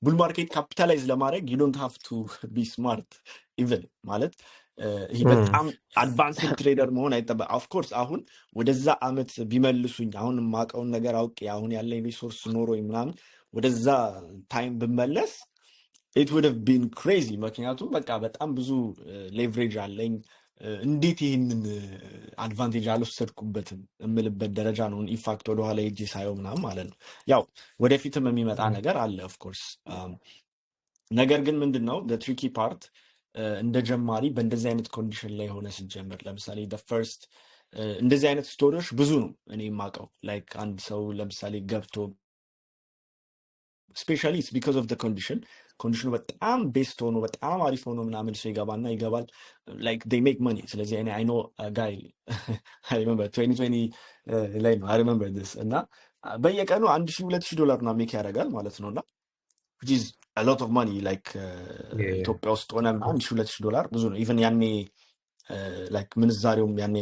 Bull market capitalize ለማድረግ you don't have to be smart even፣ ማለት ይህ በጣም advanced trader መሆን አይጠበቅ። Of course አሁን ወደዛ አመት ቢመልሱኝ፣ አሁን የማውቀውን ነገር አውቄ፣ አሁን ያለኝ resource ኖሮኝ ምናምን ወደዛ time ብመለስ it would have been crazy። ምክንያቱም በቃ በጣም ብዙ leverage አለኝ። እንዴት ይህንን advantage አልወሰድኩበትም የምልበት ደረጃ ነው። In fact ወደኋላ ሄጄ ሳየው ምናምን ማለት ነው። ያው ወደፊትም የሚመጣ ነገር አለ of course። ነገር ግን ምንድን ነው tricky part፣ እንደ ጀማሪ በእንደዚህ አይነት condition ላይ ሆነ ስትጀምር፣ ለምሳሌ first እንደዚህ አይነት story ዎች ብዙ ነው እኔ የማውቀው። Like አንድ ሰው ለምሳሌ ገብቶ፣ especially it's because of condition ኑ በጣም best ሆኖ በጣም አሪፍ ሆኖ ምናምን ሰው ይገባና ይገባል፣ like they make money። ስለዚህ እኔ I know guy, I remember 2020 ላይ ነው፣ I remember this፣ እና በየቀኑ 1000 2000 ዶላር ምናምን make ያደርጋል ማለት ነው። እና which is a lot of money, like ኢትዮጵያ ውስጥ ሆነ 1000 2000 ዶላር ብዙ ነው። Even ያኔ like ምንዛሬውም ያኔ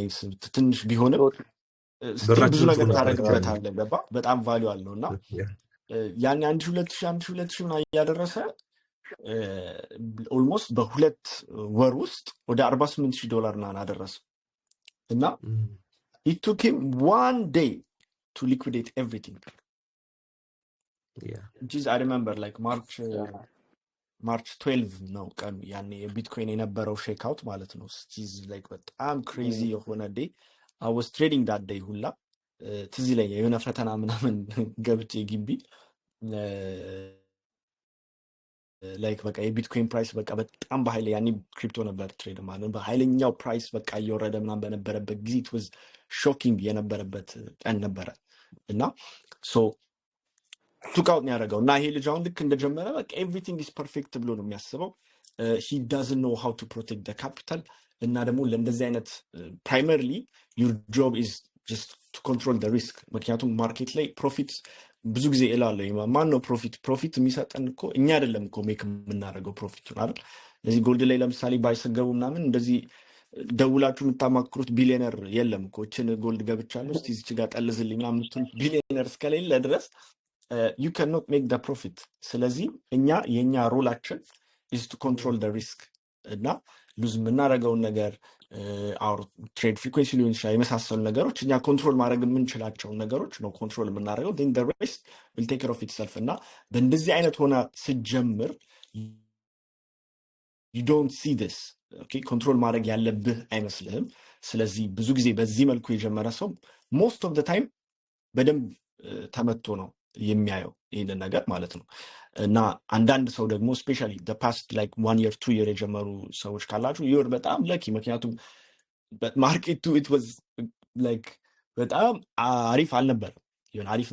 ትንሽ ቢሆንም still ብዙ ብራችንም ጥሩ ነገር ነበረች ያኔ። ታደርግበታለህ። ገባ? በጣም value አለው። እና ያኔ 1000 2000 1000 2000 ምናምን እያደረሰ almost በ2 ወር ውስጥ ወደ 48,000 ዶላር ምናምን አደረሰ። እና it took him one day to liquidate everything. Jeez, I remember like March 12 ነው ቀኑ ያኔ የቢትኮይን የነበረው shakeout ማለት ነው። Jeez, like በጣም crazy የሆነ day። I was trading that day ሁላ። ትዝ ይለኛል የሆነ ፈተና ምናምን ገብቼ ግቢ like በቃ የቢትኮይን price በቃ በጣም በኃይል፣ ያኔ crypto ነበር trade ማለት ነው። በኃይለኛው price በቃ እየወረደ ምናምን በነበረበት ጊዜ it was shocking የነበረበት ቀን ነበረ። እና so took out ነው ያደረገው። እና ይሄ ልጅ አሁን ልክ እንደጀመረ በቃ everything is perfect ብሎ ነው የሚያስበው። He doesn't know how to protect capital። እና ደግሞ ለእንደዚህ አይነት primarily your job is just to control risk። ምክንያቱም market ላይ profit ብዙ ጊዜ እላለሁ፣ ማን ነው profit የሚሰጠን? እኮ እኛ አይደለም እኮ make የምናደርገው profit ኡን አይደል? እዚህ gold ላይ ለምሳሌ buy ስትገቡ ምናምን እንደዚህ ደውላችሁ የምታማክሩት ቢሊዮነር የለም እኮ። እችን gold ገብቻለሁ፣ እስቲ እዚች ጋር ጠልዝልኝ ምናምን የምትሉት ቢሊዮነር እስከሌለ ድረስ ዩ ካን ኖት ሜክ ደ ፕሮፊት። ስለዚህ እኛ የእኛ role ኣችን is to control the risk እና lose የምናደርገውን ነገር፣ our trade frequency ሊሆን ይችላል፣ የመሳሰሉ ነገሮች፣ እኛ control ማድረግ የምንችላቸውን ነገሮች ነው control የምናደርገው። Then the rest will take care of itself። እና በእንደዚህ አይነት ሆነ ስትጀምር you don't see this, control ማድረግ ያለብህ አይመስልህም። ስለዚህ ብዙ ጊዜ በዚህ መልኩ የጀመረ ሰው most of the time በደንብ ተመቶ ነው የሚያየው ይህንን ነገር ማለት ነው። እና አንዳንድ ሰው ደግሞ especially past like one year, 2 year የጀመሩ ሰዎች ካላችሁ you're በጣም lucky። ምክንያቱም market ኡ it was like በጣም አሪፍ አልነበረም። ይሁን አሪፍ፣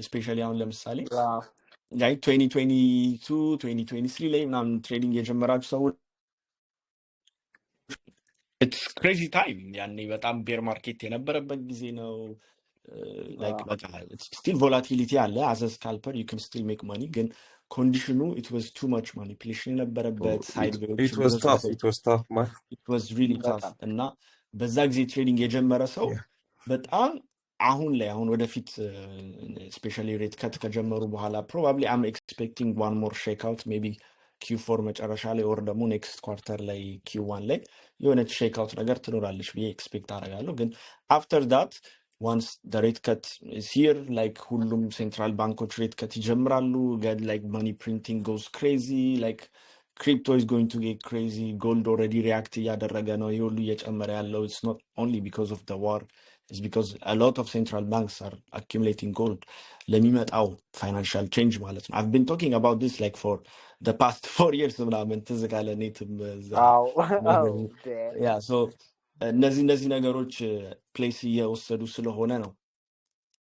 especially አሁን ለምሳሌ Like 2022 2023 ላይ ምናምን trading የጀመራችሁ ሰዎች it's crazy time። ያኔ በጣም bear market የነበረበት ጊዜ ነው። Like በቃ still volatility አለ። As a scalper you can still make money፣ ግን condition ኑ it was too much manipulation የነበረበት፣ sideway ዎች It was tough. የበዙበት። It was tough, man. It was really tough። በጣም። እና በዛ ጊዜ trading የጀመረ ሰው በጣም አሁን ላይ፣ አሁን ወደፊት especially rate cut ከጀመሩ በኋላ probably I'm expecting one more shakeout, maybe Q4 መጨረሻ ላይ or ደግሞ next quarter ላይ Q1 ላይ የሆነች shakeout ነገር ትኖራለች ብዬ expect አደርጋለሁ። ግን after that, once rate cut is here, like ሁሉም central ባንኮች rate cut ይጀምራሉ፣ like money printing goes crazy, like crypto is going to get crazy. Gold already react እያደረገ ነው። ይህ ሁሉ እየጨመረ ያለው it's not only because of the war, it's because a lot of central banks are accumulating gold ለሚመጣው financial change ማለት ነው። I've been talking about this like for the past 4 years ምናምን፣ ትዝ ካለ ኔትም እዛ። አዎ። Yeah, so እነዚህ ነገሮች place እየወሰዱ ስለሆነ ነው።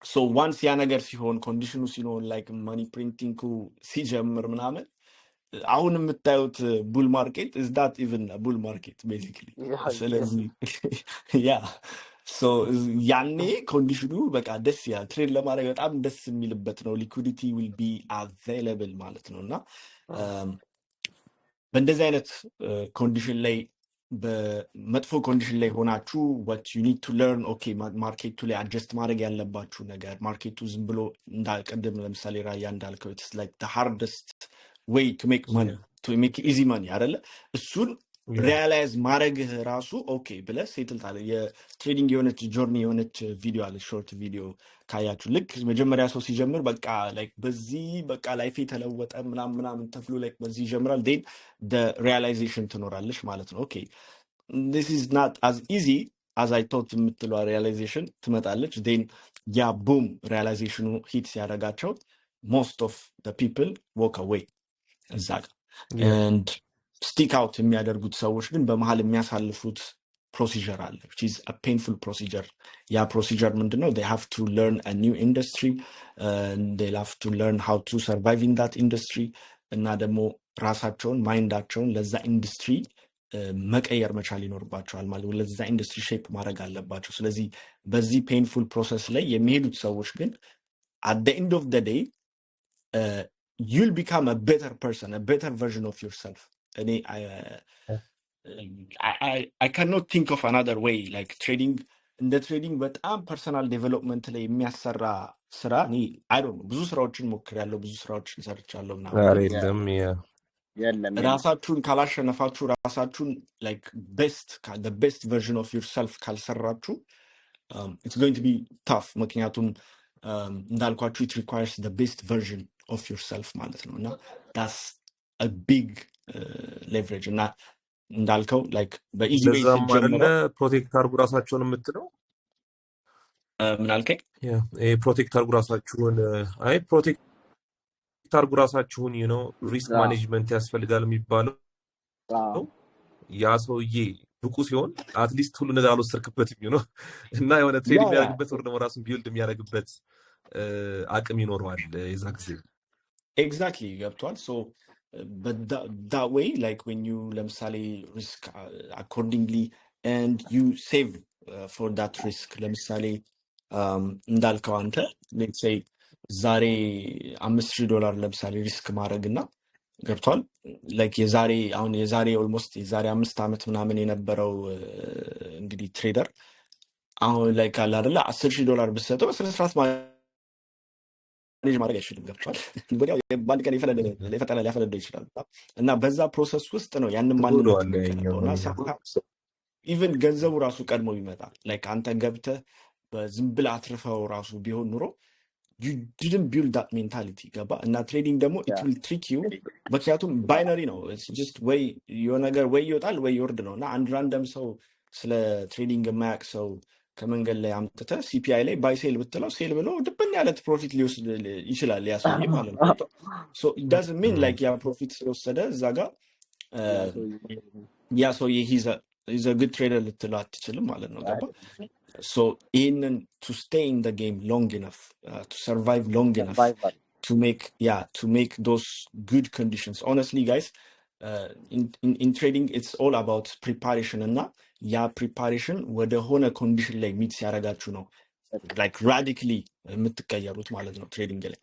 So once ያ ነገር ሲሆን፣ condition ኑ ሲሆን፣ like money printing ሲጀምር ምናምን አሁን የምታዩት bull market is not even bull market basically። ስለዚህ yeah, so ያኔ condition ኑ በቃ ደስ ይላል፣ trade ለማድረግ በጣም ደስ የሚልበት ነው። Liquidity will be available ማለት ነው። እና በእንደዚህ አይነት condition ላይ፣ በመጥፎ condition ላይ ሆናችሁ what you need to learn, okay, market ኡ ላይ adjust ማድረግ ያለባችሁ ነገር፣ market ኡ ዝም ብሎ ቅድም ለምሳሌ ራያ እንዳልከው it's like hardest way to make money, to make easy money አይደለ? እሱን realize ማድረግህ ራሱ okay ብለህ settle ታለ የ trading የሆነች journey የሆነች ቪዲዮ አለች፣ short video ካያችሁ፣ ልክ መጀመሪያ ሰው ሲጀምር በቃ like በዚህ በቃ life የተለወጠ ምናምን ምናምን ተብሎ like በዚህ ይጀምራል። Then realization ትኖራለች ማለት ነው። Okay, this is not as easy as I thought የምትለዋ realization ትመጣለች። Then ያ boom realization ኑ hit ሲያደርጋቸው most of people walk away እዛ ጋር። And stick out የሚያደርጉት ሰዎች ግን በመሀል የሚያሳልፉት procedure አለ, which is a painful procedure። ያ procedure ምንድነው? They have to learn a new industry and they have to learn how to survive in that industry። እና ደግሞ ራሳቸውን፣ mind ኣቸውን ለዛ ኢንዱስትሪ መቀየር መቻል ይኖርባቸዋል ማለት ነው። ለዛ industry shape ማድረግ አለባቸው። ስለዚህ በዚህ painful process ላይ የሚሄዱት ሰዎች ግን at the end of the day you'll become a better person, a better version of yourself። እኔ I cannot think of another way, like trading፣ እንደ trading በጣም personal development ላይ የሚያሰራ ስራ እኔ I don't know። ብዙ ስራዎችን ሞክሬያለሁ፣ ብዙ ስራዎችን ሰርቻለሁ ምናምን፣ ኧረ ግን የለም፣ yeah. የለም የለም። ራሳችሁን ካላሸነፋችሁ፣ ራሳችሁን like best version of yourself ካልሰራችሁ it's going to be tough። ምክንያቱም እንዳልኳችሁ it requires the best version of yourself ማለት ነው። እና that's a big leverage። እና እንዳልከው like በ easy way ለዛም አይደለ ስትጀምረው protect አርጉ ራሳቸውን የምትለው? ምን አልከኝ? Yeah, ይሄ protect አርጉ ራሳችሁን፣ አይ protect አርጉ ራሳችሁን፣ risk management ያስፈልጋል የሚባለው ያ ሰውዬ ብቁ ሲሆን at least ሁሉ ነገር አልወሰድክበትም እና የሆነ trade የሚያደርግበት ወር ደግሞ ራሱን build የሚያደርግበት አቅም ይኖረዋል የዛ ጊዜ። Exactly፣ ገብቷል። So that way, like when you ለምሳሌ risk accordingly and you save for that risk፣ ለምሳሌ እንዳልከው አንተ let's say ዛሬ $5,000 ለምሳሌ risk ማድረግ እና ገብቷል፣ like የዛሬ አሁን የዛሬ almost የዛሬ 5 ዓመት ምናምን የነበረው እንግዲህ trader አሁን like አለ አይደለ $10,000 ብትሰጠው በስነ ስርዓት manage ማድረግ አይችልም። ገብቷል። ወዲያው በአንድ ቀን የፈጠነ ሊያፈነዳ ይችላል። እና በዛ process ውስጥ ነው ያንን ማንነት ትጎዳዋለህ የሚገነባው። እና ያኛውን። Even ገንዘቡ ራሱ ቀድሞ ቢመጣ፣ like አንተ ገብተህ በዝም ብለህ አትርፈው ራሱ ቢሆን ኑሮ you didn't build that mentality፣ ገባ? እና trading ደግሞ it will trick you፣ ምክንያቱም binary ነው። Just ወይ የሆነ ነገር ወይ ይወጣል ወይ ይወርድ ነው። እና አንድ random ሰው፣ ስለ trading የማያውቅ ሰው ከመንገድ ላይ አምጥተህ CPI ላይ buy sell ብትለው sell ብሎ ድብን ያለ profit ሊወስድ ይችላል ያ ሰውዬ ማለት ነው። So doesn't mean like ያ profit ስለወሰደ እዛ ጋር ያ ሰውዬ ያ ሰውዬ he's a good trader ልትለው አትችልም ማለት ነው። ገባ? So ይህንን to stay in game long enough, to survive long enough survival. To make, yeah, to make those good conditions. Honestly, guys, in trading it's all about preparation እና ያ preparation ወደ ሆነ condition ላይ meet ሲያደርጋችሁ ነው like radically የምትቀየሩት ማለት ነው trading ላይ።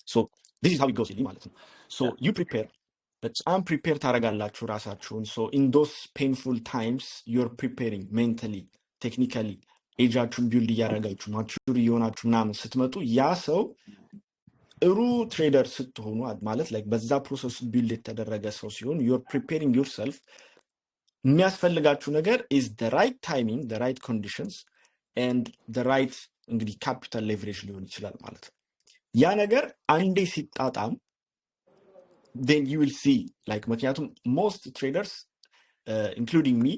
So this is how it goes ማለት ነው። So you prepare፣ በጣም prepare ታደርጋላችሁ ራሳችሁን። So in those painful times you're preparing mentally, technically፣ edge ኣችሁን build እያደረጋችሁ፣ mature እየሆናችሁ ምናምን ስትመጡ፣ ያ ሰው ጥሩ trader ስትሆኑ ማለት like በዛ process build የተደረገ ሰው ሲሆን፣ you're preparing yourself፣ የሚያስፈልጋችሁ ነገር is the right timing, the right conditions and the right እንግዲህ capital leverage ሊሆን ይችላል ማለት ነው። ያ ነገር አንዴ ሲጣጣም then you will see like፣ ምክንያቱም most traders, including me፣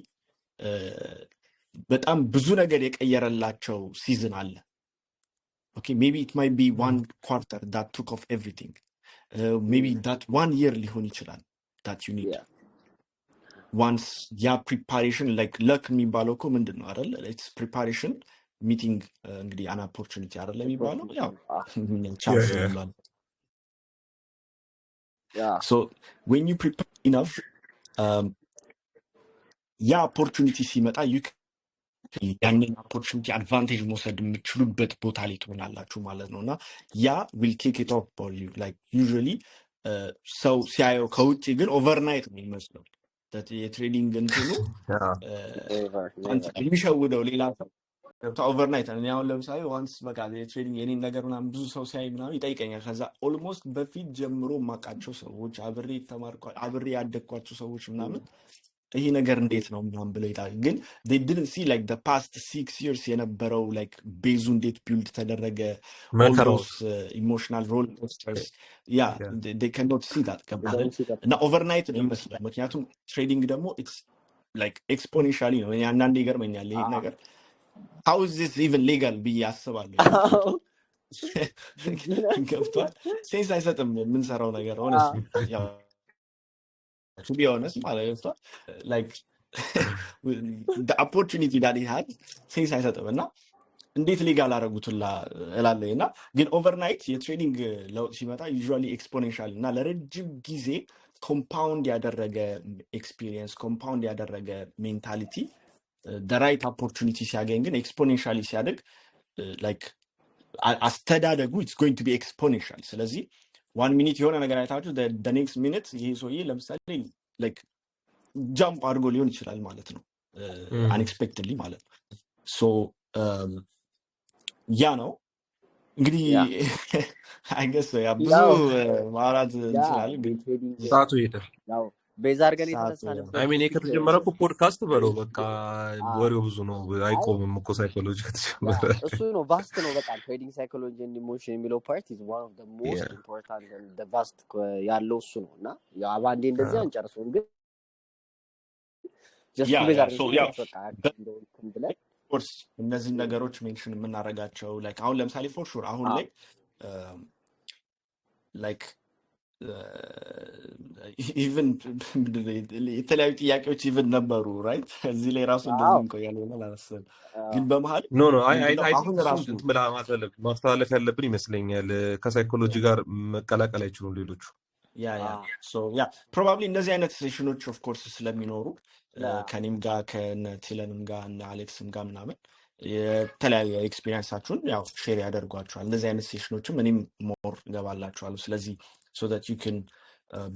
በጣም ብዙ ነገር የቀየረላቸው season አለ። Okay, maybe it might be one quarter that took off everything, maybe that one year ሊሆን ይችላል that you need once ያ preparation፣ like luck የሚባለው እኮ ምንድን ነው አይደል? It's preparation meeting እንግዲህ an opportunity አይደለ የሚባለው? ያው chance ነው እንላለን። So when you prepare enough፣ ያ opportunity ሲመጣ you ያንን opportunity advantage መውሰድ የምትችሉበት ቦታ ላይ ትሆናላችሁ ማለት ነው። እና ያ will kick it off for you. Like usually ሰው ሲያየው ከውጭ ግን overnight ነው የሚመስለው የ trading እንትኑ። የሚሸውደው ሌላ ሰው ገብታ overnight። እኔ አሁን ለምሳሌ once በቃ የ trading የኔን ነገር ምናምን ብዙ ሰው ሲያይ ምናምን ይጠይቀኛል። ከዛ almost በፊት ጀምሮ የማውቃቸው ሰዎች፣ አብሬ የተማርኳ፣ አብሬ ያደግኳቸው ሰዎች ምናምን ይሄ ነገር እንዴት ነው ምናምን ብለው ይላል። ግን they didn't see like the past 6 years የነበረው like base ኡ እንዴት build ተደረገ፣ all መከራው those emotional roller coasters, yeah, they cannot see that። ገባህ አይደል? እና overnight ነው ይመስላል። ምክንያቱም trading ደግሞ it's like exponentially ነው። እኔ አንዳንዴ ይገርመኛል ይሄ ነገር፣ how is this even legal ብዬ አስባለሁ። ምክንያቱም ገብቷል፣ sense አይሰጥም የምንሰራው ነገር honestly፣ ያው to be honest ማለት ገብቷል፣ like the opportunity that he had sense አይሰጥም እና እንዴት legal አደረጉት እላለሁ። እና ግን overnight የ trading ለውጥ ሲመጣ usually exponential እና ለረጅም ጊዜ compound ያደረገ experience፣ compound ያደረገ mentality right opportunity ሲያገኝ ግን exponentially ሲያድግ like አስተዳደጉ it's going to be exponential። ስለዚህ one minute የሆነ ነገር አይታችሁ next minute ይሄ ሰውዬ ለምሳሌ like jump አድርጎ ሊሆን ይችላል ማለት ነው፣ unexpectedly ማለት ነው። So ያ ነው እንግዲህ። I guess yeah ብዙ ያው ማውራት ያ እንችላለን ግን trading ሰዓቱ ሄደ። ያው base አድርገን ሰዓቱ የተነሳንበት I mean topic ከተጀመረ እኮ ፖድካስት በለው በቃ ወሬው ብዙ ነው፣ አይ አይቆምም እኮ ሳይኮሎጂ ከተጀመረ። እሱ ነው፣ vast ነው በጣም። Trading psychology and emotion የሚለው part is one of the most important and vast ያለው እሱ ነው። እና ያው በአንዴ እንደዚህ አንጨርሰውም፣ ግን just base yeah አድርገን so ያው ስንጨርስ በቃ እንደው እንትን ብለን ኮርስ እነዚህን ነገሮች mention የምናደርጋቸው like አሁን ለምሳሌ for sure አሁን ላይ like even የተለያዩ ጥያቄዎች even ነበሩ፣ right? እዚህ ላይ ራሱ እንደዚህ እንቆያለን ብለን አላሰብም። ግን በመሀል No, I ምንድነው I think አሁን እሱን ራሱ እንትን ብላ ማስተላለፍ ያለብን ይመስለኛል። ከሳይኮሎጂ ጋር መቀላቀል አይችሉም ሌሎቹ። Yeah, so yeah, probably እንደዚህ አይነት session ኦች of course ስለሚኖሩ ከኔም ጋር፣ ከነ ቲለንም ጋር፣ እነ አሌክስም ጋር ምናምን የተለያየ experience ኣችሁን ያው share ያደርጓቸዋል። እንደዚህ አይነት session ኦችም እኔም more እገባላችኋለሁ። ስለዚህ so that you can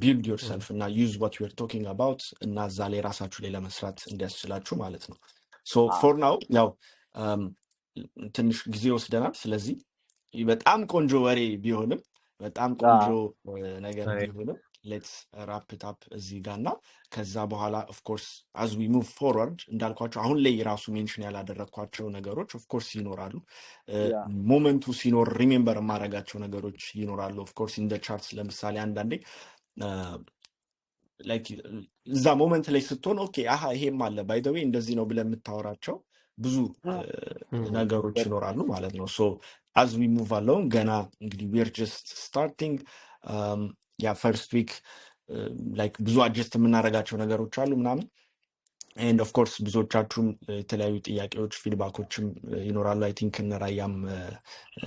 build yourself እና use what you're talking about እና እዛ ላይ ራሳችሁ ላይ ለመስራት እንዲያስችላችሁ ማለት ነው። So for now ያው ትንሽ ጊዜ ወስደናል። ስለዚህ በጣም ቆንጆ ወሬ ቢሆንም፣ በጣም ቆንጆ ነገር ቢሆንም let's wrap it up እዚህ ጋር። እና ከዛ በኋላ of course as we move forward እንዳልኳቸው አሁን ላይ ራሱ mention ያላደረግኳቸው ነገሮች of course ይኖራሉ። Moment ኡ ሲኖር remember የማደርጋቸው ነገሮች ይኖራሉ። Of course in charts ለምሳሌ አንዳንዴ like እዛ moment ላይ ስትሆን okay አሀ ይሄም አለ፣ by the way እንደዚህ ነው ብለህ የምታወራቸው ብዙ ነገሮች ይኖራሉ ማለት ነው። So as we move along ገና እንግዲህ we're just starting, yeah, first week like ብዙ adjust የምናደርጋቸው ነገሮች አሉ ምናምን። And of course ብዙዎቻችሁም የተለያዩ ጥያቄዎች feedback ኦችም ይኖራሉ። I think እነ ራያም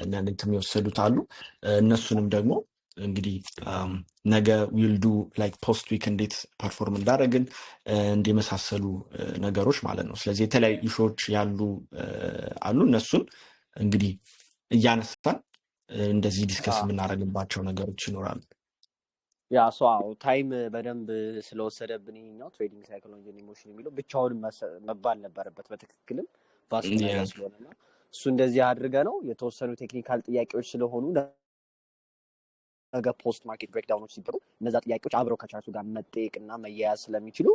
እነ ንግትም የወሰዱት አሉ። እነሱንም ደግሞ እንግዲህ ነገ we'll do like post week እንዴት perform እንዳደረግን እንደ የመሳሰሉ ነገሮች ማለት ነው። ስለዚህ የተለያዩ issue ዎች ያሉ አሉ። እነሱን እንግዲህ እያነሳን እንደዚህ discuss የምናደርግባቸው ነገሮች ይኖራሉ። Yeah, so አዎ time በደንብ ስለወሰደብን ይሄኛው trading psychology emotion የሚለው ብቻውን መባል ነበረበት በትክክልም vast ነገር ስለሆነና እሱ እንደዚህ አድርገ ነው የተወሰኑ technical ጥያቄዎች ስለሆኑ ነገ post market breakdown ኦች ሲበሩ እነዛ ጥያቄዎች አብረው ከ chart ኡ ጋር መጠየቅና መያያዝ ስለሚችሉ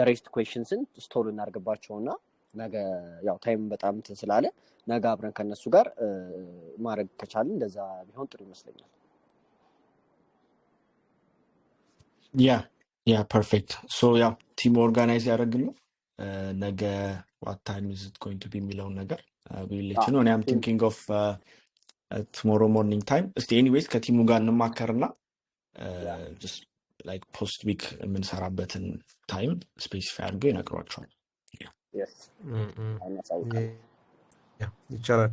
rest questions ን stall እናርግባቸውና ነገ ያው time በጣም እንትን ስላለ ነገ አብረን ከነሱ ጋር ማድረግ ከቻልን እንደዛ ቢሆን ጥሩ ይመስለኛል። Yeah, perfect. So ያው team organize ያደረግን ነው። ነገ what time is it going to be የሚለውን ነገር we'll let you know። እኔ I'm thinking of tomorrow morning time። እስቲ anyways ከ team ኡ ጋር እንማከርና just like post week የምንሰራበትን time specify አድርገው ይነግሯቸዋል። Yes, እናሳውቃለን። ይቻላል።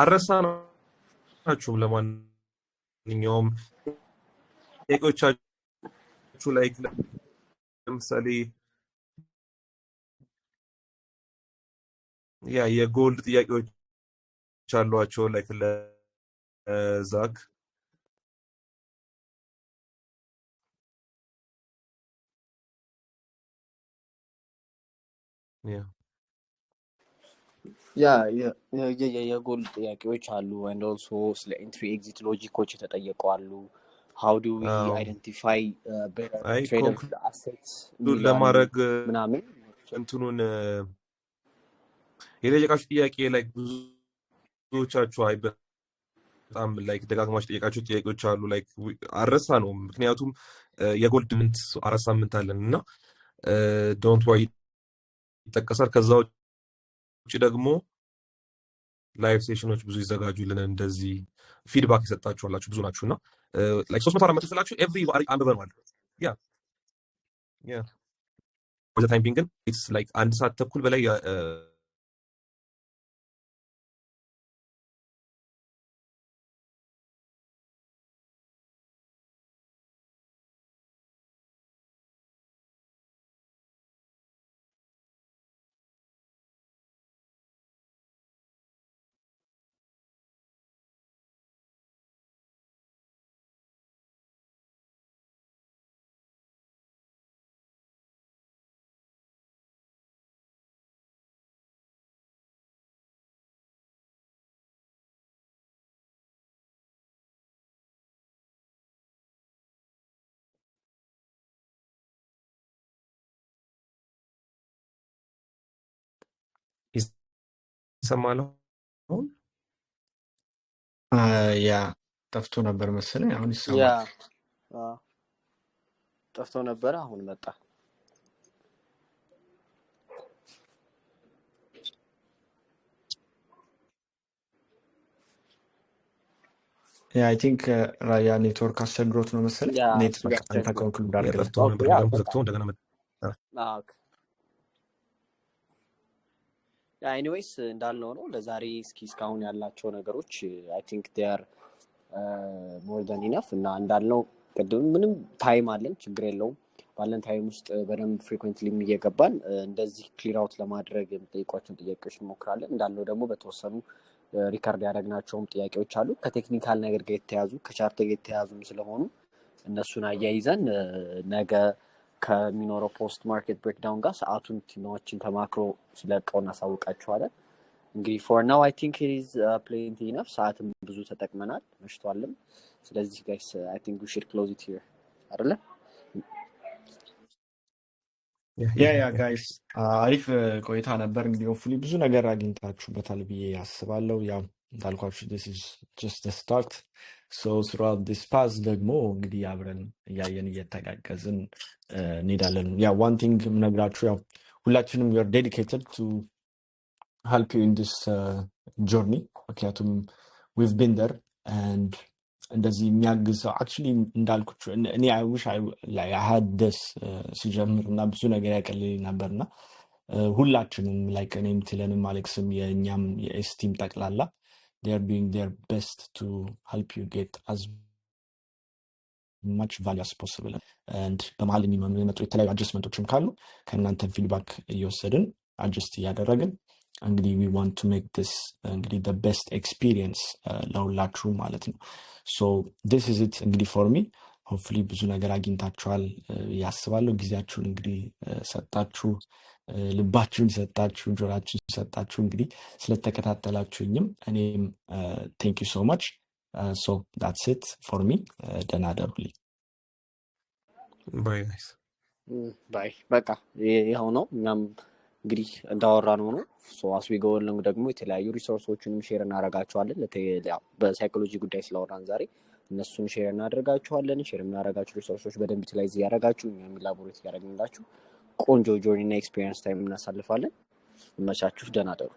አልረሳናችሁም። ለማንኛውም ጥያቄዎቻችሁ like ለምሳሌ yeah የ gold ጥያቄዎች አሏቸው like ለዛክ። Yeah. Yeah, የ gold ጥያቄዎች አሉ and also ስለ entry exit logic ኦች የተጠየቁ አሉ። How do we identify better አይ tradable conclude assets የሚሉ አሉ ለማድረግ ምናምን። እንትኑን የጠየቃችሁ ጥያቄ like ብዙዎቻችሁ አይ በጣም like ደጋግማችሁ ጠየቃችሁ ጥያቄዎች አሉ። Like አረሳ ነው ምክንያቱም የ gold ምንት 4 ሳምንት አለን እና don't worry ይጠቀሳል። ከዛ ውጭ ደግሞ live session ኦች ብዙ ይዘጋጁልን። እንደዚህ feedback የሰጣችኋላችሁ ብዙ ናችሁ እና like 300 400 ስላችሁ every አንብበነዋል። Yeah, for the time being ግን it's like አንድ ሰዓት ተኩል በላይ ይሰማል አሁን? Yeah, ጠፍቶ ነበር መሰለኝ፣ አሁን Yeah. ይሰማል። ጠፍቶ ነበረ፣ አሁን መጣ። Yeah, I think ራያ ኔትወርክ አስቸግሮት ነው መሰለኝ። Yeah. ኔት እሱ በቃ ጋር አንተ አስቸግሮ conclude Yeah. አድርግልን። ጠፍቶ Okay. ነበር Yeah. ደግሞ በቃ ዘግቶ እንደገና መጣ። Okay. Anyways እንዳልነው ነው ለዛሬ። እስኪ እስካሁን ያላቸው ነገሮች I think they're more than enough እና እንዳልነው ቅድም ምንም time አለን፣ ችግር የለውም። ባለን time ውስጥ በደንብ frequently እየገባን እንደዚህ clear out ለማድረግ የሚጠይቋቸውን ጥያቄዎች እንሞክራለን። እንዳልነው ደግሞ በተወሰኑ record ያደረግናቸውም ጥያቄዎች አሉ ከ technical ነገር ጋር የተያዙ ከ chart ጋር የተያዙም ስለሆኑ እነሱን አያይዘን ነገ ከሚኖረው post market breakdown ጋር ሰዓቱን team ኣችን ተማክሮ ሲለቀው እናሳውቃችኋለን። እንግዲህ for now I think it is plenty enough። ሰዓትም ብዙ ተጠቅመናል፣ መሽቷልም። ስለዚህ guys, I think we should close it here አይደለ? Yeah. Yeah. Yeah. Yeah, guys, አሪፍ ቆይታ ነበር። እንግዲህ hopefully ብዙ ነገር አግኝታችሁበታል ብዬ አስባለሁ። ያው እንዳልኳችሁ this is just the start, so throughout this path ደግሞ እንግዲህ አብረን እያየን እየተጋገዝን እንሄዳለን። Yeah, one thing የምነግራችሁ ያው ሁላችንም we're dedicated to help you in this journey ምክንያቱም we've been there and እንደዚህ የሚያግዝ ሰው actually እንዳልኩት እኔ I wish I had this ሲጀምር እና ብዙ ነገር ያቀልልኝ ነበር። እና ሁላችንም like እኔም ትለንም አሌክስም የእኛም የ S team ጠቅላላ they're doing their best to help you get as much value as possible, and በመሀል የሚመጡ የተለያዩ adjustment ኦችም ካሉ ከእናንተ feedback እየወሰድን adjust እያደረግን እንግዲህ we want to make this እንግዲህ the best experience ለሁላችሁ ማለት ነው። So this is it እንግዲህ for me. Hopefully ብዙ ነገር አግኝታችኋል ያስባለሁ። ጊዜያችሁን እንግዲህ ሰጣችሁ፣ ልባችሁን ሰጣችሁ፣ ጆራችሁን ሰጣችሁ እንግዲህ ስለተከታተላችሁኝም እኔም thank you so much. So that's it for me. ደህና እደሩልኝ። Bye, guys. Bye. በቃ ይኸው ነው። እኛም እንግዲህ እንዳወራነው ነው። So as we go along ደግሞ የተለያዩ resource ኦችንም share እናደርጋቸዋለን። ያው በ psychology ጉዳይ ስላወራን ዛሬ እነሱን share እናደርጋችኋለን። Share የምናደርጋችሁ resource ኦች በደንብ utilize እያደረጋችሁ እኛም elaborate እያደረግንላችሁ ቆንጆ journey እና experience time እናሳልፋለን። ይመቻችሁ። ደህና እደሩ።